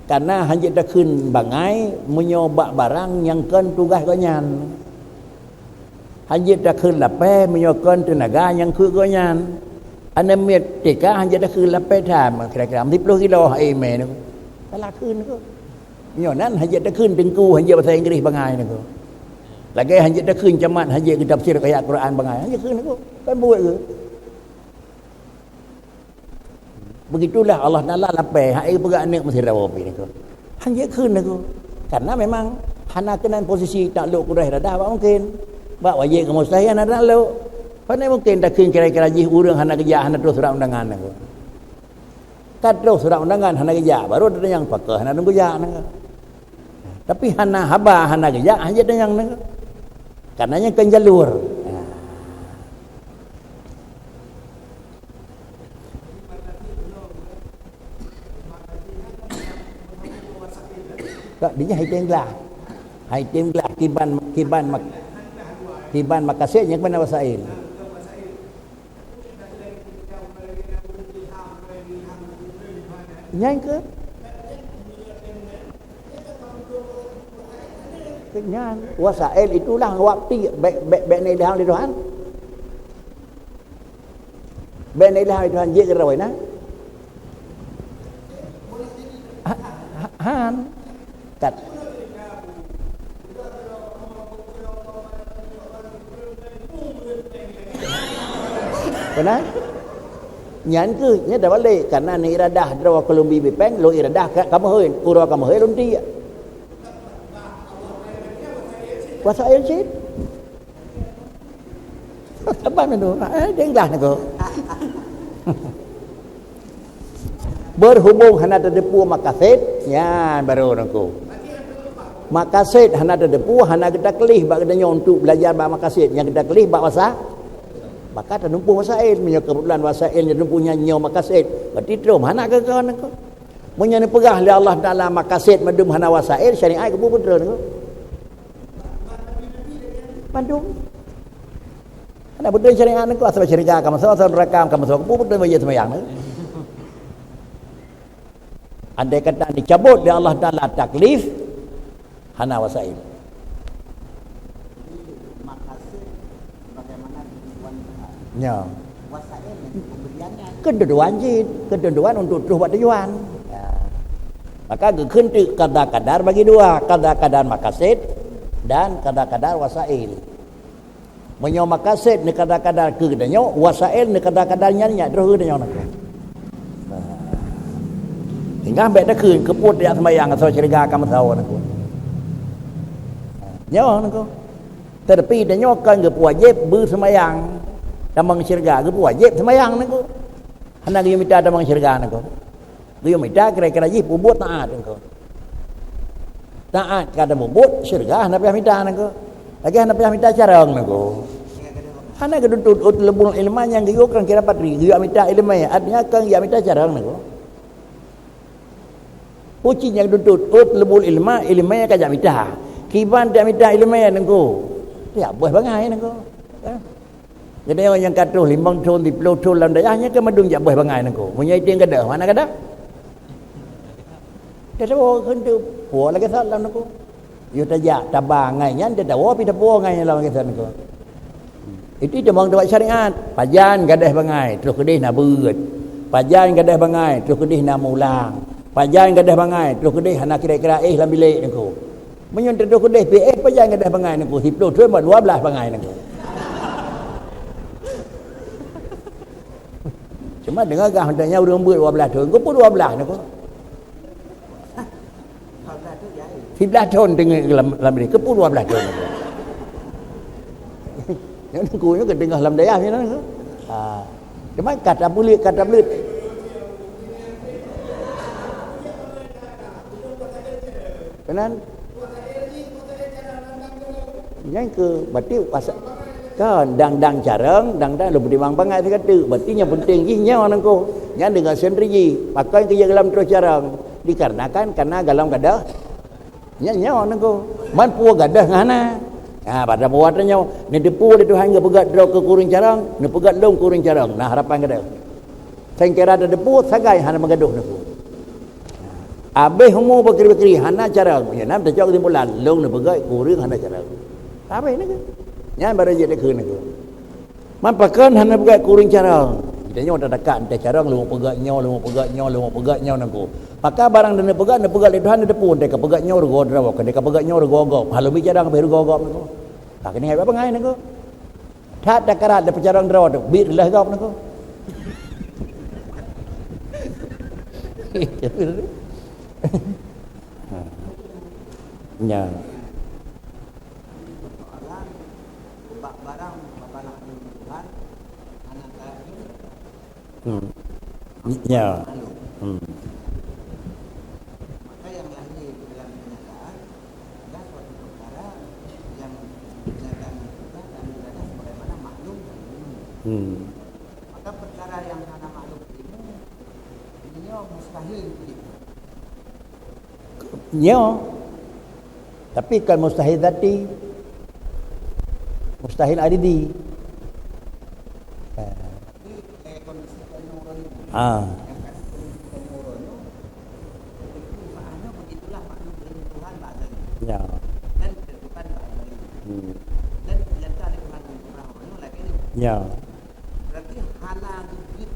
Karena hanjeuet takheun bangai meunyoe bak barang nyang kon tugaih gobnyan. Hanjeuet takheun lapée meunyoe kon teunaga nyang kheun gobnyan. Aneuk miet T K hanjeuet takheun lapée that, kira-kira siplôh kilo hai mé nyoe. Salah kheun keuh. Nyoe nan hanjeuet takheun teungku, hanjeuet basa Inggris bangai nyoe. Lagée hanjeuet takheun camat, hanjeuet geutafsir ayat Quran bangai. Hanjeuet kheun nyoe. Kan buet keuh. Begitulah Allah Taala lapée, hai peugah aneuk meusidroe pih nyoe. Hanjeuet kheun nyoe. Karena memang hana keunan posisi takluk kudroe iradah bak mungken. Bak wajéb keu mustahil hana takluk. Pane mungken takheun kira-kira jih ureuëng hana geujak, hana troh surat undangan nyoe. Ka troh surat undangan hana geujak, baru tanyong pakon hana lôn geujak nyoe. Tapi hana haba, hana geujak, hanjeuet tanyong nyoe. Karena nyan kon jalur. Ka, di nyan hai tem glah. Hai tem glah kiban, kiban mak-, kiban makasih nyang keunan wasail. Nyan keuh. Nyan, wasail itulah waktu bèk, bèk, bèk na ilham lé Tuhan. Bèk na ilah Tuhan jeuet keudroe na. Ha, ha, han. Kat. Beuna? Nyan keuh, nyan dah balek. Karena ni iradah droe keulumbi bipeng, lo iradah ka, ka meuhôi, uroe ka meuhôi lôn tiek. Wasail cit. Saban tu. Eh, denglah ni ko. Berhubung hana teudepu makased, nyan baru nangku. Makased hana teudepu, hana geutaklif bak geutanyoe untuk belajar bak makased, nyang geutaklif bak wasa-, maka tanumpuk wasail. Meunyoe keubeutulan wasail nyang tanumpuk nyan nyoe makased, berarti terus hana keu-keu nangku. Meunyoe neupeugah lé Allah Taala makased mandum hana wasail, syariat keupeue peutrön nangku? Mandum. Hana beutôi syariat nangku, asai syeuruga ka meusoe, asai neuraka ka meusoe, keupeue beutôi bajée seumayang nangku? Andai kata dicabut lé Allah Taala taklif, hana wasail. Makased sebagaimana tujuan Tuhan. Ya. Wasail itu pemberiannya. Ketentuan jih, ketentuan untuk terus buat tujuan. Ya. Maka geukheun teuk kada kadar bagi dua, kada kadar makased dan kada kadar wasail. Meunyoe makased neukada-kada keu geutanyoe, wasail neukada-kada nyan nyak droe geutanyoe nangku. Hingga bék takheun keupeue tajak seumayang asoe syeuruga ka meusawa nangku. Nyoe nangku. Tetapi tanyoe kon geupeuwajéb beuseumayang tamong syeuruga, geupeuwajéb seumayang nangku. Hana geuyue mita tamong syeuruga nangku. Geuyue mita kira-kira jih peubuet taát engkau. Taát ka tamubuet, syeuruga hana payah mita nangku. Lagèe hana payah mita carông nangku. Hana geutuntut utlubul ilma nyang geuyue kira patri, geuyue mita ileumèe, artinya kon geuyue mita carông nangku. Uci nyang geutuntut utlubul ilma, ileumèe ka jak mita. Kiban jak mita ileumèe nangku. Ya boh bangai nangku. Geutanyoe nyang ka troh limong thon, siplôh thon lam dayah nyan keu mandum jak boh bangai nangku. Meunyoe item gadôh, mana gadôh? Tatawoe kheun teuk puwoe lagèe salam nangku. Yoh tajak taba ngai nyan tatawoe pi tapuwoe ngai lam lagèe salam nangku. Itu teumong teubat syariat. Pajan gadôh bangai, troh keudeh na beuet. Pajan gadôh bangai, troh keudeh na mulang. Pajan gadôh bangai, troh keudeh hana kira-kira éh lam bilék nangku. Meunyoe teudoh keudeh P F pajan gadôh bangai nangku, siplôh thon bak dua blaih bangai nangku. Cuma deungoe gah mantong nyan ureueng beuet dua blaih thon, keupeue dua blaih nangku? Siblaih thon teungoh lam, lam ni, keupeue dua blaih thon nangku? Nyan nangku nyoe keuteungoh lam dayah nyan nangku. Ha. Cuma kata buleuk, kata buleuk. Keunan? Nyan keuh, berarti pasal, kan, dang-dang carông, dang-dang lôn peutimang bangai sigoe teuk. Berarti nyang peunteng jih nyoe nangku. Nyan deungon sendiri jih. Pakon keu lam troh carông? Dikarenakan, karena golom gadôh. Nyan nyoe nangku. Man puwoe gadôh ngon hana. Ha, pada puwoe tanyoe, neuteupeue lé Tuhan geupeugah droe keu kureueng carông, neupeugah lôn kureueng carông. Nah, harapan gadôh. Sengkira teudepu sagai hana meugadôh nangku. Abéh umu bakri-bakri hana carông. Nyan na teucok keusimpulan, lôn neupeugah kureueng hana carông. Abéh nangku. Nyan baru jeuet takheun nangku. Man pakon hana peugah kureueng carông. Geutanyoe tadakat teuh carông, lôn peugah nyoe, lôn peugah nyoe, lôn peugah nyoe nangku. Pakon barang neupeugah, neupeugah lé Tuhan neuteupeue, teuka peugah nyoe rugoe droe, teuka peugah nyoe rugoe gob. Hana lôn bi carông abéh rugoe gob nangku. Ka keuneuk bangai nangku. That takarat lé peucarông droe teuk, bit lheueh gob nangku. Nya. Hmm. Ya. Hmm. Maka yang lahir dalam kenyataan adalah suatu perkara yang kenyataan itu kan kami berada sebagaimana maklum dan umum. Hmm. Maka perkara yang hana maklum ilmu, ini mustahil dipilih. Nyoe. Tapi kan mustahil zati. Mustahil aridi. Ha. Ya. Hmm. Ya. Berarti hana geujeuet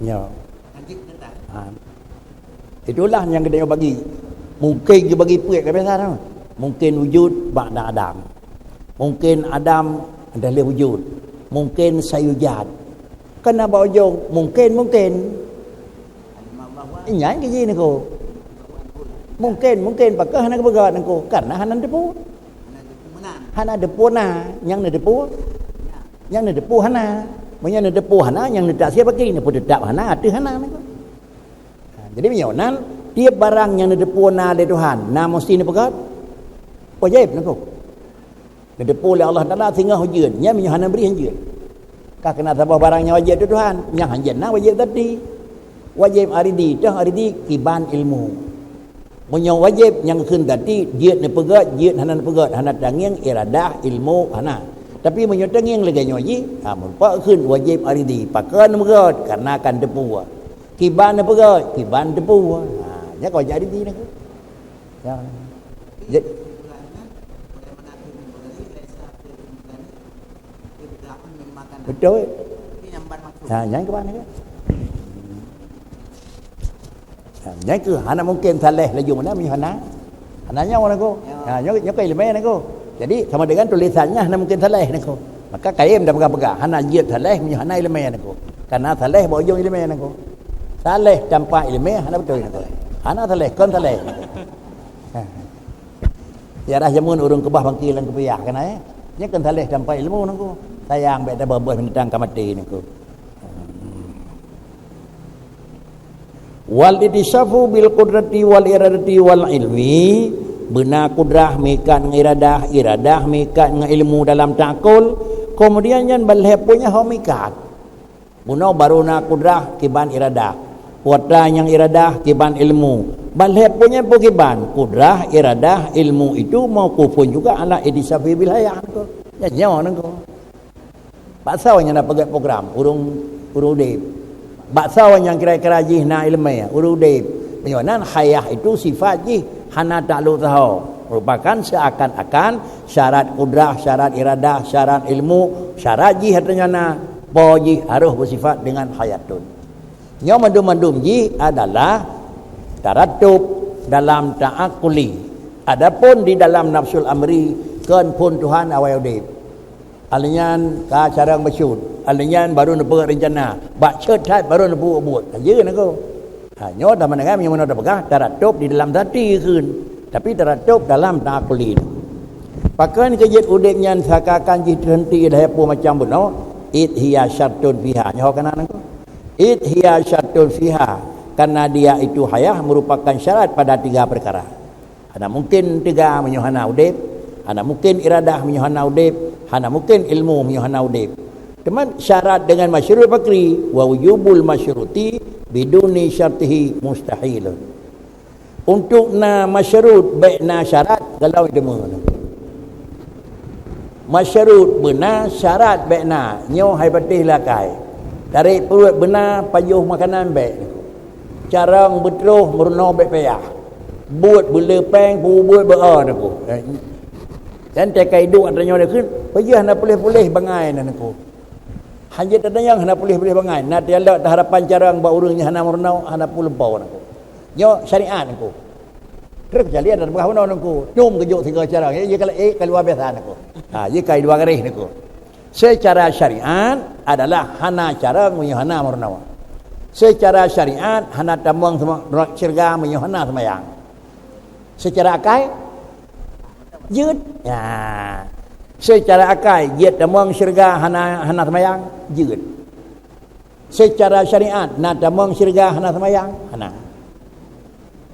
Ya. Ha. Itulah nyang geutanyoe bagi. Mungken geubagi peuet ka biasa tu. Mungken wujud ba'da adam. Mungken adam dah lheueh wujud. Mungken sayujad. Kan na bak ujong mungken, mungken. Nyan keuh jih niko. Mungken, mungken pakon hana geupeugah niko. Karena hana teupeu. Hana teupeu na, nyang na teupeu. Nyang na teupeu hana. Meunyoe na teupeu hana, nyang na tafsir bagi ni pun tetap hana, ateueh hana niko. Ha, jadi meunyoe nan, tiep barang nyang na teupeu na lé Tuhan, na mesti neupeugah. Wajéb niko. Neuteupeue lé Allah Taala singoh ujeuen, nyan meunyoe hana bri hanjeuet. Ka keunan saboh barang nyang wajéb ateueh Tuhan, nyang hanjeuet na wajéb zati. Wajéb aridi, toh aridi kiban ilmu. Meunyoe wajéb nyang kheun zati, jeuet neupeugét, jeuet hana neupeugét, hana tangieng iradah, ilmu, hana. Tapi meunyoe tangieng lagée nyoe jih, ha, meurupa kheun wajéb aridi, pakon neupeugét, karena kan teupeu. Kiban neupeugét, kiban teupeu. Ha, nyan ka wajéb aridi nyan. Ya. Ja-, betul. Ha, nyan keuh mana ke? Ha, nyan keuh hana mungken saleh laju mana meunyoe hana. Hana nyoe niko. Ha, nyoe, nyoe ka ileumé niko. Jadi sama dengan tulisan nyan hana mungken saleh niko. Maka kayém dah peugah-peugah hana jeuet saleh meunyoe hana ileumé niko. Karena saleh bak ujong ileumé niko. Saleh tanpa ileumé hana beutôi niko. Hana saleh, kon saleh. Tiarah jameun ureuëng keubah bangki lam keupiah kan, eh? Nyan kan saleh tanpa ilmu nangku. Sayang bék tabah-bah binatang ka maté nangku. Wal ittisafu bil qudrati wal iradati wal ilmi, beuna kudrah meuikat ngon iradah, iradah meuikat ngon ilmu dalam takul, kemudian nyan balhée punya ho meuikat. Bunoe baru na kudrah kiban iradah. Kuasa nyang iradah kiban ilmu. Balhée punya pun kiban, kudrah, iradah, ilmu itu mauqufun juga ala ittisafi bil hayah tu. Nyan nyoe nangku. Bak soe nyang na peugét program, ureuëng, ureuëng udeb. Bak soe nyang kira-kira jih na ileumé, ureuëng udeb. Meunyoe nan hayah itu sifat jih hana taklok saho. Merupakan seakan-akan syarat kudrah, syarat iradah, syarat ilmu, syarat jih hata nyang na, po jih harôh beusifat dengan hayatun. Nyoe mandum-mandum jih adalah taratub dalam ta'akuli. Adapun di dalam nafsul amri, kon phon Tuhan awai udeb. Alinyan ka carông bacut, alinyan baru neupeugot reuncana, bak cot that baru neupeugot buet. Ka jeuet nangku. Ha, nyoe dah mangat nyang meunoe tapeugah taratub di dalam zati kheun, tapi taratub dalam ta'akuli. Pakon keu jeuet udeb nyan seakan-akan jih teuhenti lhée peue macam bunoe, id hiya syartun fiha. Nyoe kana nangku. Id hiya syartun fiha, karena dia itu hayah merupakan syarat pada tiga perkara. Hana mungken teuga meunyoe hana udeb, hana mungken iradah meunyoe hana udeb, hana mungken ilmu meunyoe hana udeb. Teuma syarat dengan masyrut pakri, wa wujubul masyruti biduni syartihi mustahilun. Untuk na masyrut bék na syarat, kalau deungoe. Masyrut beuna, syarat bék na, nyoe hai patéh lakai. Tarek pruet beuna, pajoh makanan bék. Carông beutroh meurunoe bék payah. Buet beule péng, peubuet beu-o nangku. Dan tekai duek ata nyoe dikeue, peujeuh hana puléh-puléh bangai nangku. Hanjeuet tatanyong hana puléh-puléh bangai. Na tialok taharapan carông bak ureuëng nyang hana meurunoe, hana peulumpo nangku. Nyoe syariat nangku. Terus kejadian dan peugah bunoe nangku. Dum geujok sigoe carông. Ya, ya kalau eh, ka luar biasa nangku. Ha, ya ka luar garéh nangku. Secara syariat adalah hana carông meunyoe hana meurunoe. Secara syariat hana tamong sema-, syeuruga meunyoe hana seumayang. Secara akai jeuet. Ya. Secara akai jeuet tamong syeuruga hana, hana seumayang, jeuet. Secara syariat na tamong syeuruga hana seumayang, hana.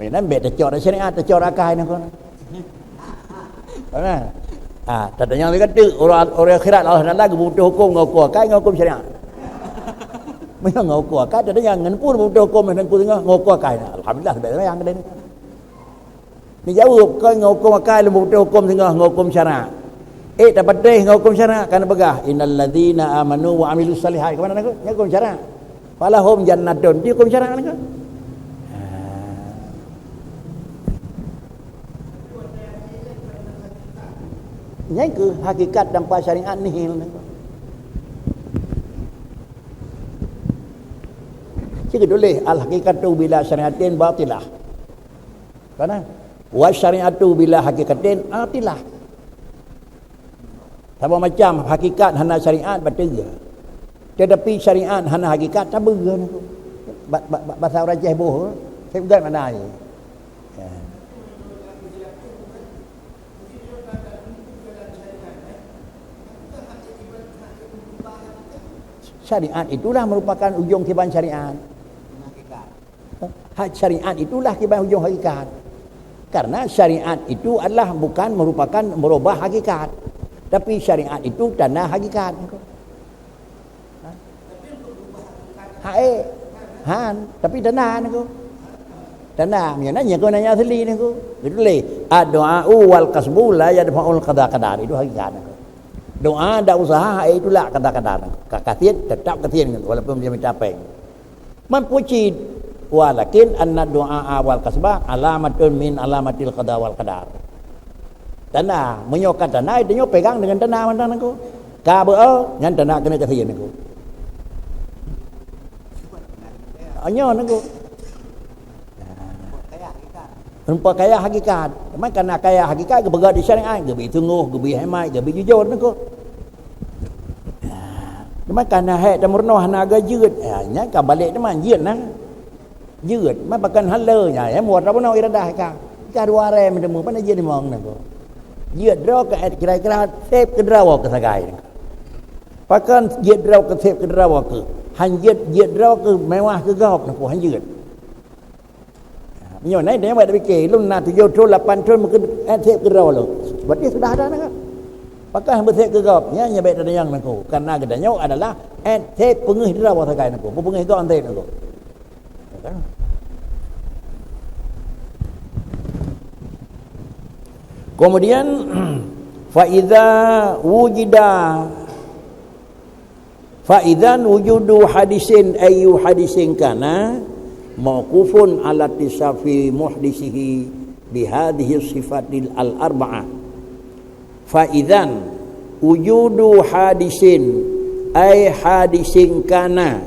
Meunyoe bék tacok syariat, tacok akai nangku. Nah. Ah, tatanyong lagée tu, ureuëng, ureuëng akhirat Allah Taala geubutuh huköm ngon huköm akai ngon huköm syariat. Meunyoe ngon huköm akai tatanyong ngon peue butuh huköm ngon huköm akai. Alhamdulillah, sabab yang kedai ni. Neujaweueb kon ngon huköm akai lom butoe huköm singoh ngon huköm syarak. Eh, tapatéh ngon huköm syarak, ka neupeugah, "Innal ladzina amanu wa amilus shalihat." Keumanö nangku? Nyan huköm syarak. "Falahum jannatun." Di huköm syarak nangku? Ha. Nyan keuh hakikat tanpa syariat nihil nangku. Cit tuléh, "Al-haqiqatu bila syari'atin batilah." Kana? "Wa syari'atu bila haqiqatin atilah." Saboh macam hakikat hana syariat, bateue. Tetapi syariat hana hakikat, tabeue nangku. Ba-, ba-, ba-, basa ureueng Aceh boh, seb gét makna jih. Ya. Syariat itulah merupakan ujong kiban syariat. Hak syariat itulah kiban ujong hakikat. Karena syariat itu adalah bukan merupakan merubah hakikat. Tapi syariat itu tanda hakikat. Ha? Hai. Han, tapi tanda nangku. Tanda, meunyoe nanya kau nanya asli nangku. Betul leh. Ad-du'a'u wal kasbu la yadfa'ul qada qadar. Itu hakikat nangku. Doa dan usaha hai itulah qada qadar nangku. Ka kasiet, tetap kasiet nangku, walaupun dia minta péng. Mampu cit. Walakin anna du'a wal kasba alamatun min alamatil qada wal qadar. Tanda, meunyoe ka tanda, itu nyoe pegang dengan tanda mantong nangku. Ka beu, nyan tanda keuneuk kasiet nangku. Nyoe nangku. Rupa kaya hakikat. Teuma kana kaya hakikat geupeugah di syariat, geubi sungguh, geubi hemat, geubi jujur nangku. Teuma kana hék tameurunoe hana geuh jeuet. Ya, nyan ka balek teuma jeuet nah. Jeuet, ma pakon haleue nya, ya muat bunoe iradah ka. Ka dua rem teuma, pane jeuet limong nangku. Jeuet droe ka kira-kira seb keudroe keu sagai nangku. Pakon jeuet droe keu seb keudroe keu. Han jeuet, jeuet droe keu mewah keu gob nangku, han jeuet. Nyoe nai, nyoe buat pike, lôn na tujoh thon, lapan thon, meukeudeh seb keudroe lôn. Berarti sudah ada nangku. Pakon beuseb keu gob, nya, nya bèk tanyong nangku. Karena geutanyoe adalah seb peungeuh droe sagai nangku. Peungeuh gob seb nangku. Kemudian, fa idza wujida, fa idzan wujudu hadisin ayyu hadisin kana mauqufun ala tisafi muhdisihi bihadhihi sifatil al-arba'ah. Fa idzan wujudu hadisin, ay hadisin kana,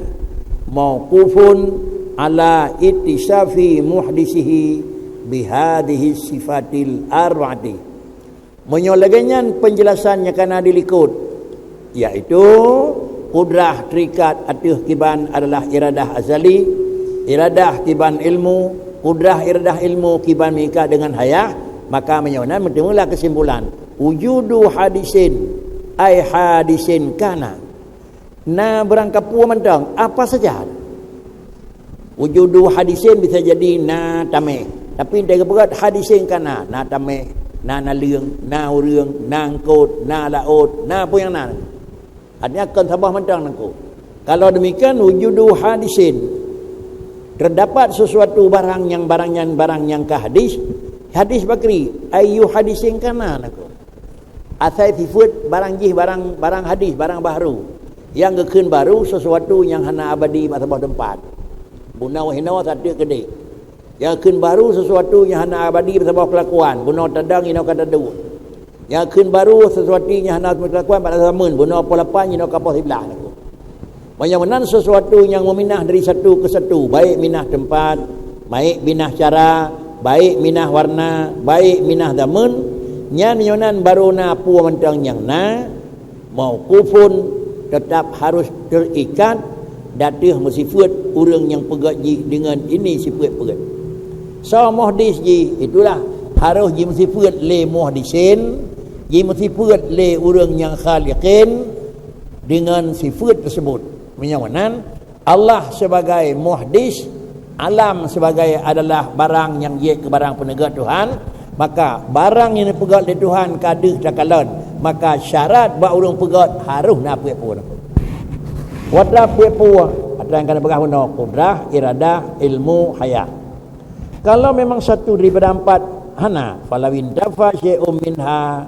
mauqufun ala ittisafi muhdisihi bihadhihi sifatil arba'ati. Meunyoe lagèe nyan peunjelasan nyang kana dilikot, yaitu kudrah terikat ateueh kiban adalah iradah azali, iradah kiban ilmu, kudrah iradah ilmu kiban meuikat deungon hayah, maka meunyoe nan meuteumeulah keusimpulan, wujudu hadisin, ai hadisin kana. Na beurangkapeue mantong, apa saja. Wujudu hadisin bisa jadi na tamèh. Tapi entah geupeugah hadisin kana, na tamèh, na naleueng, na ureueng, na eungkôt, na laôt, na peue nyang na. Artinya kon saboh mantong nangku. Kalau demikian, wujudu hadisin, terdapat sesuatu barang nyang, barang nyan, barang nyang ka hadis, hadis bakri, ayyu hadisin kana nangku. Asai sifeuet barang jih, barang, barang hadis, barang bahru. Nyang geukheun baru sesuatu nyang hana abadi bak saboh teumpat. Bunoe hinoe sateuk keudeh. Nyang kheun baru sesuatu nyang hana abadi bak saboh keulakuan, bunoe tadong inoe ka taduek. Nyang kheun baru sesuatu nyang hana kelakuan bak saboh zameun, bunoe poh lapan inoe ka poh siblaih nangku. Meunyoe meunan sesuatu nyang meuminah dari satu ke satu, baik minah teumpat, baik minah cara, baik minah warna, baik minah zameun, nyan meunyoe nan baru na peue mantong nyang na, mauqufun, tetap harus terikat, ateueh meusifeuet ureueng nyang peugét jih deungon ini sifeuet-peugét. Soe muhdis jih, itulah harus jimeusifeuet lé muhdisin, jimeusifeuet lé ureueng nyang khaliqin deungon sifeuet tersebut. Meunyoe meunan, Allah sebagai muhdis, alam sebagai adalah barang nyang jeuet keu barang peuneugét Tuhan, maka barang nyang neupeugét lé Tuhan ka deuh takalon, maka syarat bak ureueng peugét harôh na peuet peue. Watèe peuet peue, atra nyang ka neupeugah bunoe, kudrah, iradah, ilmu, hayah. Kalau memang satu daripada empat hana, falau intafa syai'un minha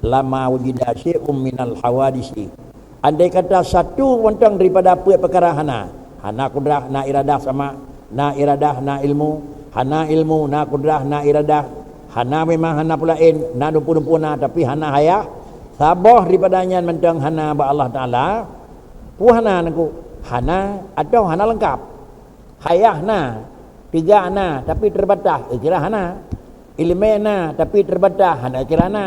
lama wujida syai'un minal hawadisi. Andai kata satu mantong daripada peuet peukara hana, hana kudrah, na iradah sama, na iradah, na ilmu, hana ilmu, na kudrah, na iradah, hana memang, hana peue laén, na dumpeue-dumpeue na, tapi hana hayah, saboh daripada nyan mantong hana bak Allah Taala, peue hana nangku? Hana atau hana leungkap. Hayah na, teuga na, tapi terbatas, iktirah hana. Ileumé na, tapi terbatas, hana iktirah na.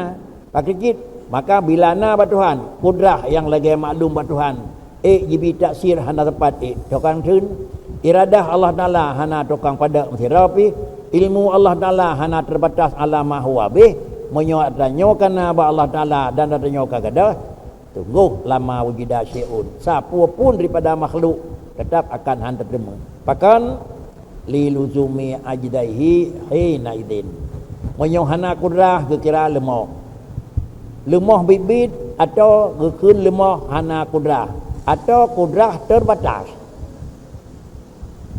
Pakri cit, maka bila na bak Tuhan, kudrah nyang lagée maklum bak Tuhan, ék jibi taksir hana teumpat ék tokang theun, iradah Allah Taala hana tokang padab meusidroe pih, ilmu Allah Taala hana terbatas alam ma huwa bih, meunyoe atra nyoe ka na bak Allah Taala dan atra nyoe ka gadôh, tunggu lama wujida syai'un, sapeue pun daripada makhluk tetap akan hana teuteumé. Pakon? Li luzumi ajdaihi hina idzin. Meunyoe hana kudrah geukira leumoh. Leumoh biet-biet atawa geukheun leumoh hana kudrah, atawa kudrah terbatas.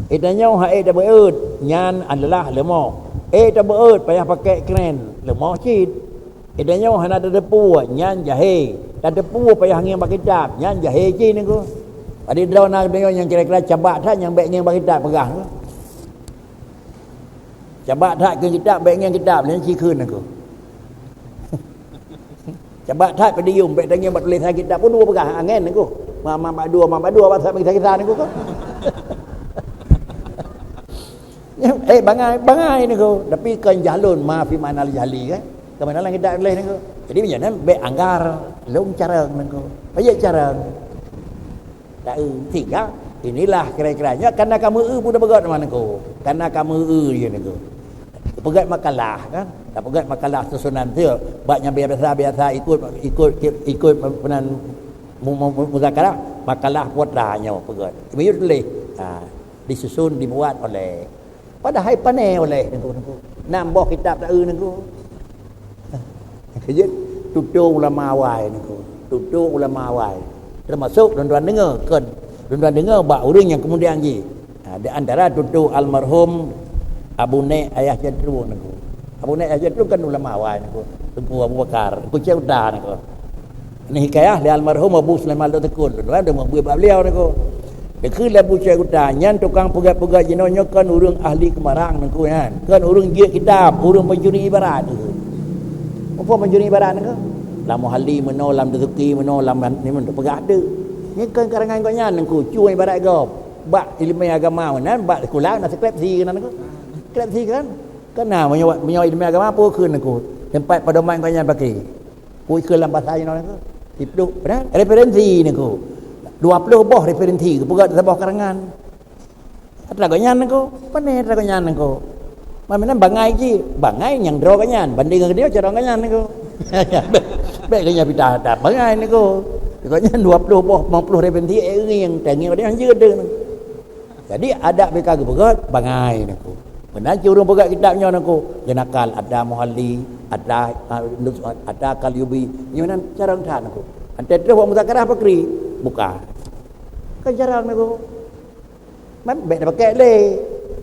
Geutanyoe han ék tabeuet, nyan adalah leumoh. Ék tabeuet payah pakai kren, leumoh cit. Geutanyoe hana tateupeue, nyan jahé. Tateupeue payah ngieng bak kitab, nyan jahé cit niko. Padub droe na geutanyoe nyang kira-kira cabak that nyang bék ngieng bak kitab peugah. Cabak that keu kitab, bék ngieng kitab, nyan cit kheun niko. Cabak that padium, bék tangieng bak tulésan kitab pun dua peugah, angén niko. Ma, ma, ma dua, ma, ma dua, basa kisah-kisah niko ko. Eh, bangai, bangai niko. Tapi kon jahlun, ma fi ma'nal jahli kan. Keumanaan kita tuléh niko. Jadi, meunyoe nyan bék anggar, lôn carông niko. Payah carông. Taeu, sehingga inilah kira-kira nyoe, karena kamu eu pun peugah teuma niko. Karena kamu eu je niko. Peugah makalah kan. Tak peugah makalah susunan tu. Bak nyang biasa-biasa ikut, ikut, ikut penan mu-, mu-, mu-, muzakarah, makalah putra nyoe peugah. Miyueb tuléh. Ha, disusun, dibuat oleh Padahai pané oleh niko, niko. Nam boh kitab taeu niko. Jeuet tutoe ulama awai niko. Tutoe ulama awai. Teumasok lôn tuan deungoe, kon lôn tuan deungoe bak ureuëng nyang keumudian jih. Ha, di antara tutoe almarhum Abu Nek Ayah Jadrun niko. Abu Nek Ayah Jadrun kan ulama awai niko. Teungku Abu Bakar, Teungku Syekh Uta niko. Ini hikayah dari almarhum Abu Sulaiman Lhoksukon. Lôn tuan deungoe bak beliau niko. Dikheun lé Abu Syekh Uta, nyan tukang peugét-peugét jinoe nyoe kon ureuëng ahli keumarang niko nyan. Kon ureuëng jeuet kitab, ureuëng pencuri ibarat. Apa pencuri ibarat niko? Lam Muhalli meunoe, lam Dusuki meunoe, lam ni meunoe peugah tu. Nyan kon karangan gobnyan niko, cue ibarat gob. Bak ileumé agama meunan, bak sikula na skripsi keunan niko. Skripsi kan? Kana meunyoe, meunyoe ileumé agama peue kheun niko? Teumpat pedoman gobnyan paké. Peue kheun lam basa jinoe niko? Siploh, kan? Referensi niko. Dua ploh boh referensi, geupeugah saboh karangan. Atra gobnyan niko, pane atra gobnyan niko. Meunan bangai cit, bangai nyang droe gobnyan, banding ngon geutanyoe carông gobnyan niko. Bék gobnyan pita that bangai niko. Gobnyan dua ploh boh, lima ploh referensi, eh, ngieng, tangieng gobnyan jeuet deuh. Jadi, adak mereka geupeugét bangai niko. Meunan cit ureuëng peugét kitab nyoe niko, geunakal atra Muhalli, atra, ah, Nus-, atra Qalyubi, nyoe nan carông that niko. Antée troh bak muzakarah pakri, buka. Kan carông niko. Man bék tapakék lé.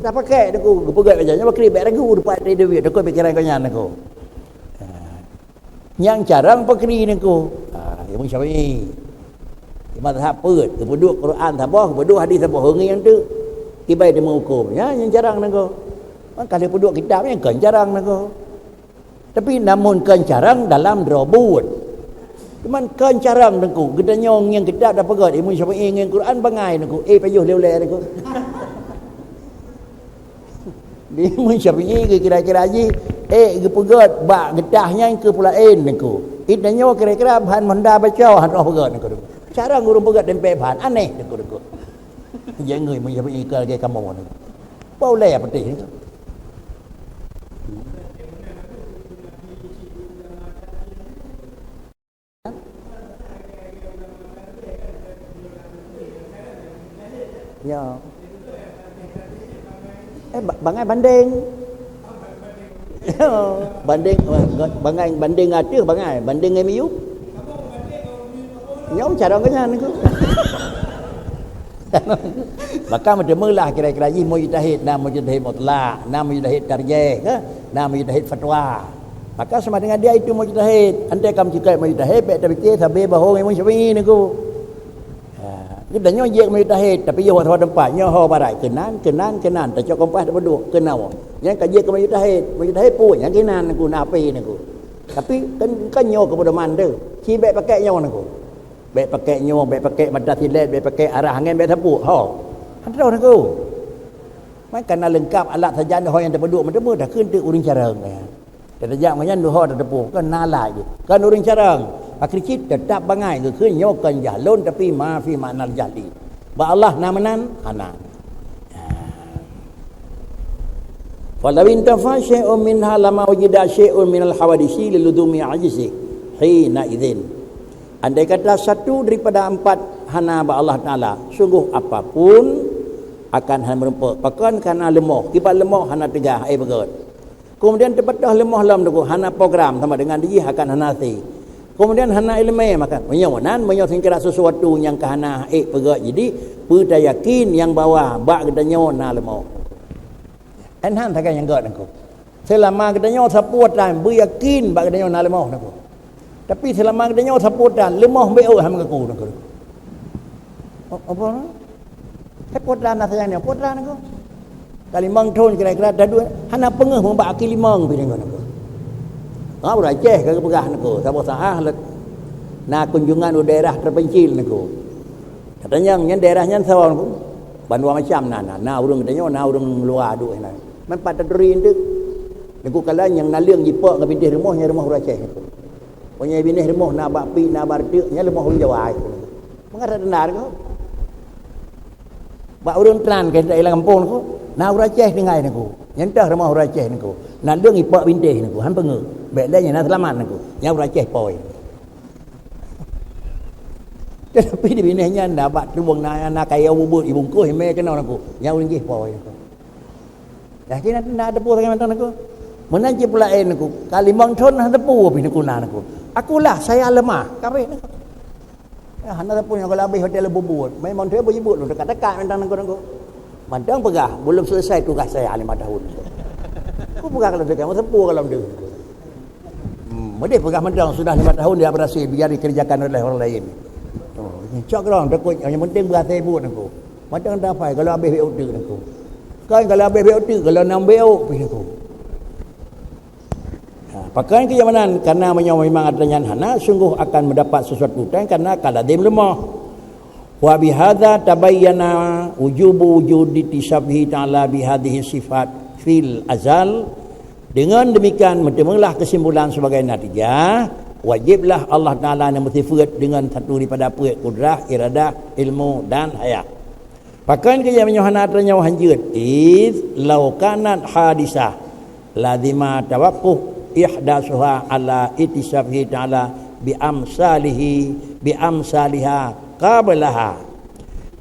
Tapakék niko, geupeugét lagée nyoe pakri bék ragu, teumpat teuduek, takot pikiran gobnyan niko. Ha. Nyang carông pakri niko. Ha, Imam Syafi'i. Di mazhab peuet, geupeuduek Quran saboh, geupeuduek hadis saboh, heungi nyang teuk. Kibai teumeuhukôm. Nyan nyang carông niko. Man ka lheueh peuduek kitab nyan kon carông niko. Tapi namun kon carông dalam droe buet. Cuman kon carông niko. Geutanyoe ngieng kitab tapeugét, Imam Syafi'i ngieng Quran bangai niko. Eh, pajoh lé ulée niko. Di Imam Syafi'i kira-kira jih, eh, geupeugét bak geutah nyan keu peulaén niko. Geutanyoe kira-kira bahan honda baco han roh peugét niko. Carông ureuëng peugét dempé bahan, aneh niko, niko. Jangan Imam Syafi'i ka lagée kamoe niko. Bau lé peutih niko. Ya. Eh, ba-, bangai bandeng. Bandeng, eh, bangai, bandeng ateueh bangai, bandeng ngon miyueb. Nyoe carông gobnyan niko. Maka meuteumeulah kira-kira jih mujtahid, na mujtahid mutlak, na mujtahid tarjih, ke? Na mujtahid fatwa. Maka sama dengan dia itu mujtahid. Andai ka meucukét mujtahid, bék tapiké sabe bahô ngon Imam Syafi'i niko. Ha, geutanyoe jeuet keu mujtahid, tapi yoh saboh teumpat, nyoe ho barat, keunan, keunan, keunan, tacok kompas tapeuduek, keunan. Nyan ka jeuet keu mujtahid, mujtahid peue nyang keunan niko, na ape niko. Tapi kan, kan nyoe keu pedoman tu, ci bék pakék nyoe niko. Bék pakék nyoe, bék pakék mata silét, bék pakék arah angén, bék tapeuduek, ho. Han troh niko. Maka na leungkap alat sajan ho nyang teupeuduek meuteumé, dah kheun teuk ureuëng carông. Teujak meunyan duho teupeu, kon na alat jih. Kon ureuëng carông. Pakri cit teutap bangai geukheun nyoe kon jahlon, tapi ma fi makna jahli. Bak Allah na meunan? Hana. Falau intafa syai'un minha lama wujida syai'un minal hawadisi liludumi ajzi hina idzin. Andai kata satu daripada empat hana bak Allah Taala, sungguh apapun akan hana meureumpok. Pakon? Karena leumoh. Kiban leumoh hana teugah, eh, beugét. Kemudian teupatah leumoh lom teungku, hana program sama dengan dijih akan hana hase. Kemudian hana iéleumé, maka meunyoe nan, meunyoe seukeura sesuatu nyang ka hana ék peugét, jadi peue tayakin nyang bahwa bak geutanyoe na leumoh. Enhan sagai nyang gét teungku. Seulama geutanyoe sapeue tan beuyakin bak geutanyoe na leumoh teungku. Tapi seulama geutanyoe sapeue tan leumoh beu hana meugaku teungku. Apa? Hai putra na sayang nyoe, putra nangku. Ka limong thon kira-kira tadua, hana peungeuh meubak aki limong pih nangku. Ha, ureuëng Aceh ka geupeugah nangku, saboh saah lé na kunjungan u daerah terpencil nangku. Katanyang nyan daerah nyan sawa nangku. Bandua macam na, na, na ureuëng geutanyoe, na ureuëng luwa duek na. Mempat taturi enteuk. Nangku kala nyang naleueng jipok ngon bintéh rumoh nyang rumoh ureuëng Aceh nangku. Meunyoe bintéh rumoh na bak pik, na bak reuteuek, nyan rumoh ureuëng Jawa nangku. Mangat that teunar keuh. Bak ureuëng tran keu daerah gampông nangku, na ureuëng Aceh tinggai nangku. Nyan teuh rumoh ureuëng Aceh nangku. Na leueng ipok bintéh nangku, han peungeuh. Bék lé nyan na seulamat nangku. Nyan ureuëng Aceh poi. Tetapi di bintéh nyan na bak trueng na, na kayée bubut ibungkôh imé keunoe nangku. Nyan ureuëng jih poi nangku. Yakin na teupeu sagai mantong nangku. Meunan cit peulaén nangku. Ka limong thon hana teupeu pih nangku na nangku. Akulah saya lemah. Kabeh nangku. Ya, hana teupeu nyang ka labeh hotel bubut. Memang dia bejibut lu dekat-dekat mantong nangku-nangku. Mantong peugah, belum selesai tugas saya lima tahun. Aku peugah kalau dekat, mau teupeu kalau dia. Hmm, boleh peugah mantong sudah lima tahun dia berhasil, biar dikerjakan oleh orang lain. Oh, cok orang takut, yang penting berhasil buat nangku. Mantong dah fai kalau habis B O T nangku. Kan kalau habis B O T, kalau enam B O pih nangku. Ha, pakon keu nyang meunan, karena meunyoe memang atra nyan hana, sungguh akan mendapat sesuatu tan karena ka lazim leumoh. Wa bihadza tabayyana wujubu wujudi ittisafihi ta'ala bihadhihi sifat fil azal. Dengan demikian, meuteumeulah kesimpulan sebagai natijah, wajiblah Allah Taala nyang beusifeuet dengan satu daripada peuet kudrah, iradah, ilmu, dan hayat. Pakon keu nyang meunyoe hana atra nyoe hanjeuet, iz law kanat hadisah lazima tawaqquf ihdasuha ala ittisafihi ta'ala bi amsalihi, bi amsaliha qablaha.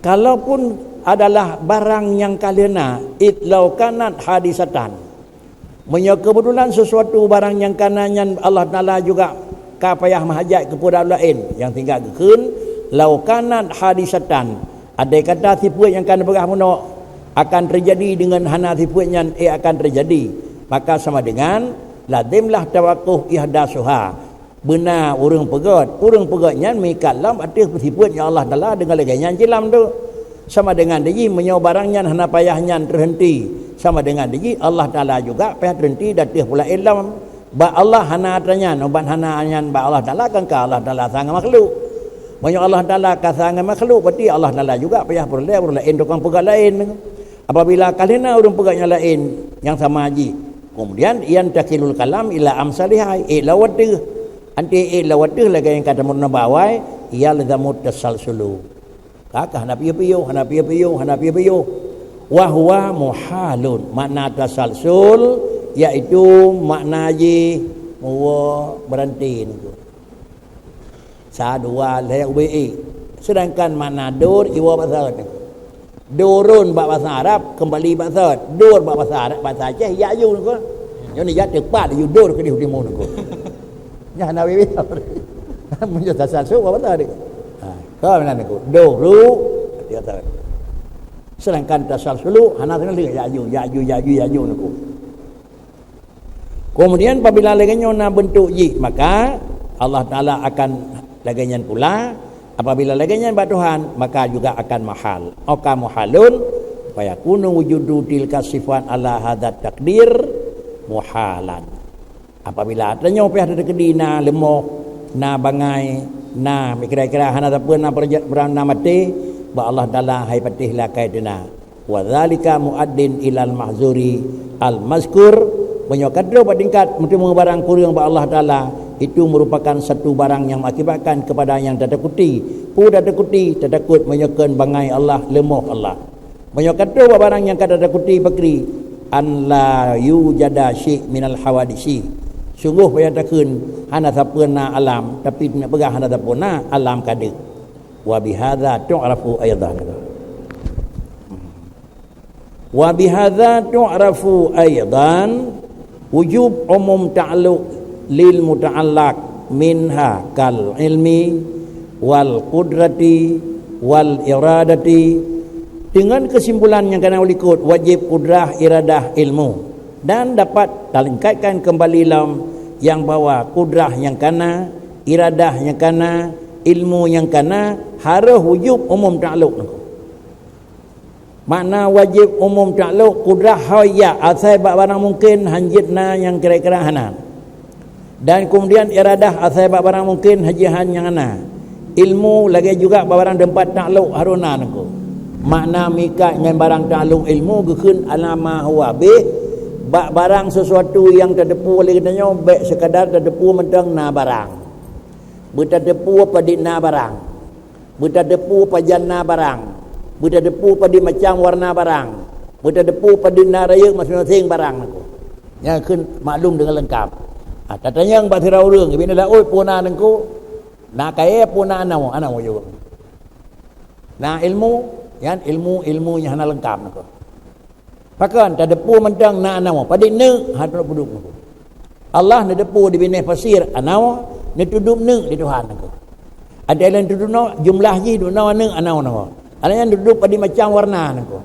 Kalaupun adalah barang nyang ka lheueh na, iz law kanat hadisatan, meunyoe keubeutulan sesuatu barang nyang ka na nyan Allah Taala juga ka payah meuhajat keu peue laén, nyang tinggai geukheun, "Lau kanat hadisatan," andai kata sifeuet nyang ka neupeugah meunoe akan teujadi deungon hana sifeuet nyan, eh, akan teujadi, maka sama dengan lazimlah tawaqquf ihdasuha. Beuna ureuëng peugét, ureuëng peugét nyan meuikat lom ateueh sifeuet nyang Allah Taala deungon lagée nyan jilam tu. Sama dengan dijih meunyoe barang nyan hana payah nyan teuheunti, sama dengan dijih Allah Taala juga payah teuheunti di ateueh peue laén lom. Bak Allah hana atra nyan, ubat hana nyan bak Allah Taala kan ka Allah Taala sang makhluk. Meunyoe Allah Taala ka sang makhluk, berarti Allah Taala juga payah peureulée ureuëng laén tukang peugét laén. Apabila ka lheueh na ureuëng peugét nyang laén nyang sama jih, kemudian yantakilul kalam ila amsalihai, eh, lawat deuh. Anti, eh, lawat deuh lagée nyang ka tameurunoe bak awai, yalzamu tasalsulu. Ka, ka hana piôh-piôh, hana piôh-piôh, hana piôh-piôh. Wa huwa muhalun. Makna tasalsul, yaitu makna jih meuwoe, beureuhenti nangku. Sa, dua, lhée, ubé, eh. Sedangkan makna dur, iwoe bak sot nangku. Durun bak basa Arab, kembali bak sot. Dur bak basa Arab, basa Aceh, ya'yu nangku. Nyoe ni jak teupat, yu dur keudeh u timu nangku. Nyan hana wéwé. Meunyoe tasalsul, bak basa deh. Ha, ka meunan nangku. Duru, arti kata. Sedangkan tasalsulu, hana seungeulheueh, ya'yu, ya'yu, ya'yu, ya'yu nangku. Kemudian, apabila lagée nyoe na beuntuk jih, maka Allah Taala akan lagée nyan pula. Apabila lagée nyan bak Tuhan, maka juga akan mahal. Oka muhalun, fayakunu wujudu tilka sifat ala hadzat takdir muhalan. Apabila tanyoe payah teukeudi na leumoh, na bangai, na kira-kira hana sapeue, na peurja-, na maté, bak Allah Taala hai patéh lakée teuna. Wa dzalika muaddin ilal mahzuri al mazkur. Meunyoe ka troh bak tingkat meuteumé barang kureueng bak Allah Taala, itu merupakan satu barang yang mengakibatkan kepada yang tatakuti. Peue tatakuti? Tatakot meunyoe kheun bangai Allah, leumoh Allah. Meunyoe ka troh bak barang nyang ka tatakuti pakri, an la yujada syai' minal hawadisi. Sungguh payah takheun hana sapeue na alam, tapi neupeugah hana sapeue na alam ka deuh. Wa bihadza tu'rafu aidan. Wa bihadza tu'rafu aidan wujub umum ta'alluq lil muta'allaq minha kal ilmi wal qudrati wal iradati. Dengan kesimpulan nyang kana likot, wajib kudrah, iradah, ilmu, dan dapat talingkatkan kembali lom nyang bahwa kudrah nyang kana, iradah nyang kana, ilmu nyang kana harus wujub umum ta'alluq nangko. Makna wajib umum ta'alluq, kudrah hoi ya asai bak barang mungken hanjeuet na nyang kira-kira hana. Dan kemudian iradah asai bak barang mungken haji han nyang hana. Ilmu lagée juga bak barang teumpat ta'alluq harus na nangko. Makna meuikat ngon barang ta'alluq ilmu geukheun ala ma huwa bih, bak barang sesuatu nyang tateupeue lé geutanyoe bék sekadar tateupeue mantong na barang. Beutateupeue padit na barang. Beutateupeue pajan na barang. Beutateupeue padit macam warna barang. Beutateupeue padit na rayeuk maséng-maséng barang nangko. Nyan kheun maklum deungon leungkap. Ha, tatanyong bak sidroe ureuëng, "Bina laôt peue na nangko? Na kayée peue na anoe?" Anoe jaweueb. Na ilmu, nyan ilmu-ilmu nyang hana leungkap nangko. Pakon tateupeue mantong na anoe, padit neuk hana peuduek nangko. Allah neuteupeue di binéh pasir anoe, neutudub neuk di Tuhan nangko. Ada laén tudub noe, jumlah jih dub noe neuk anoe nangko. Ada nyang tudub padit macam warna nangko.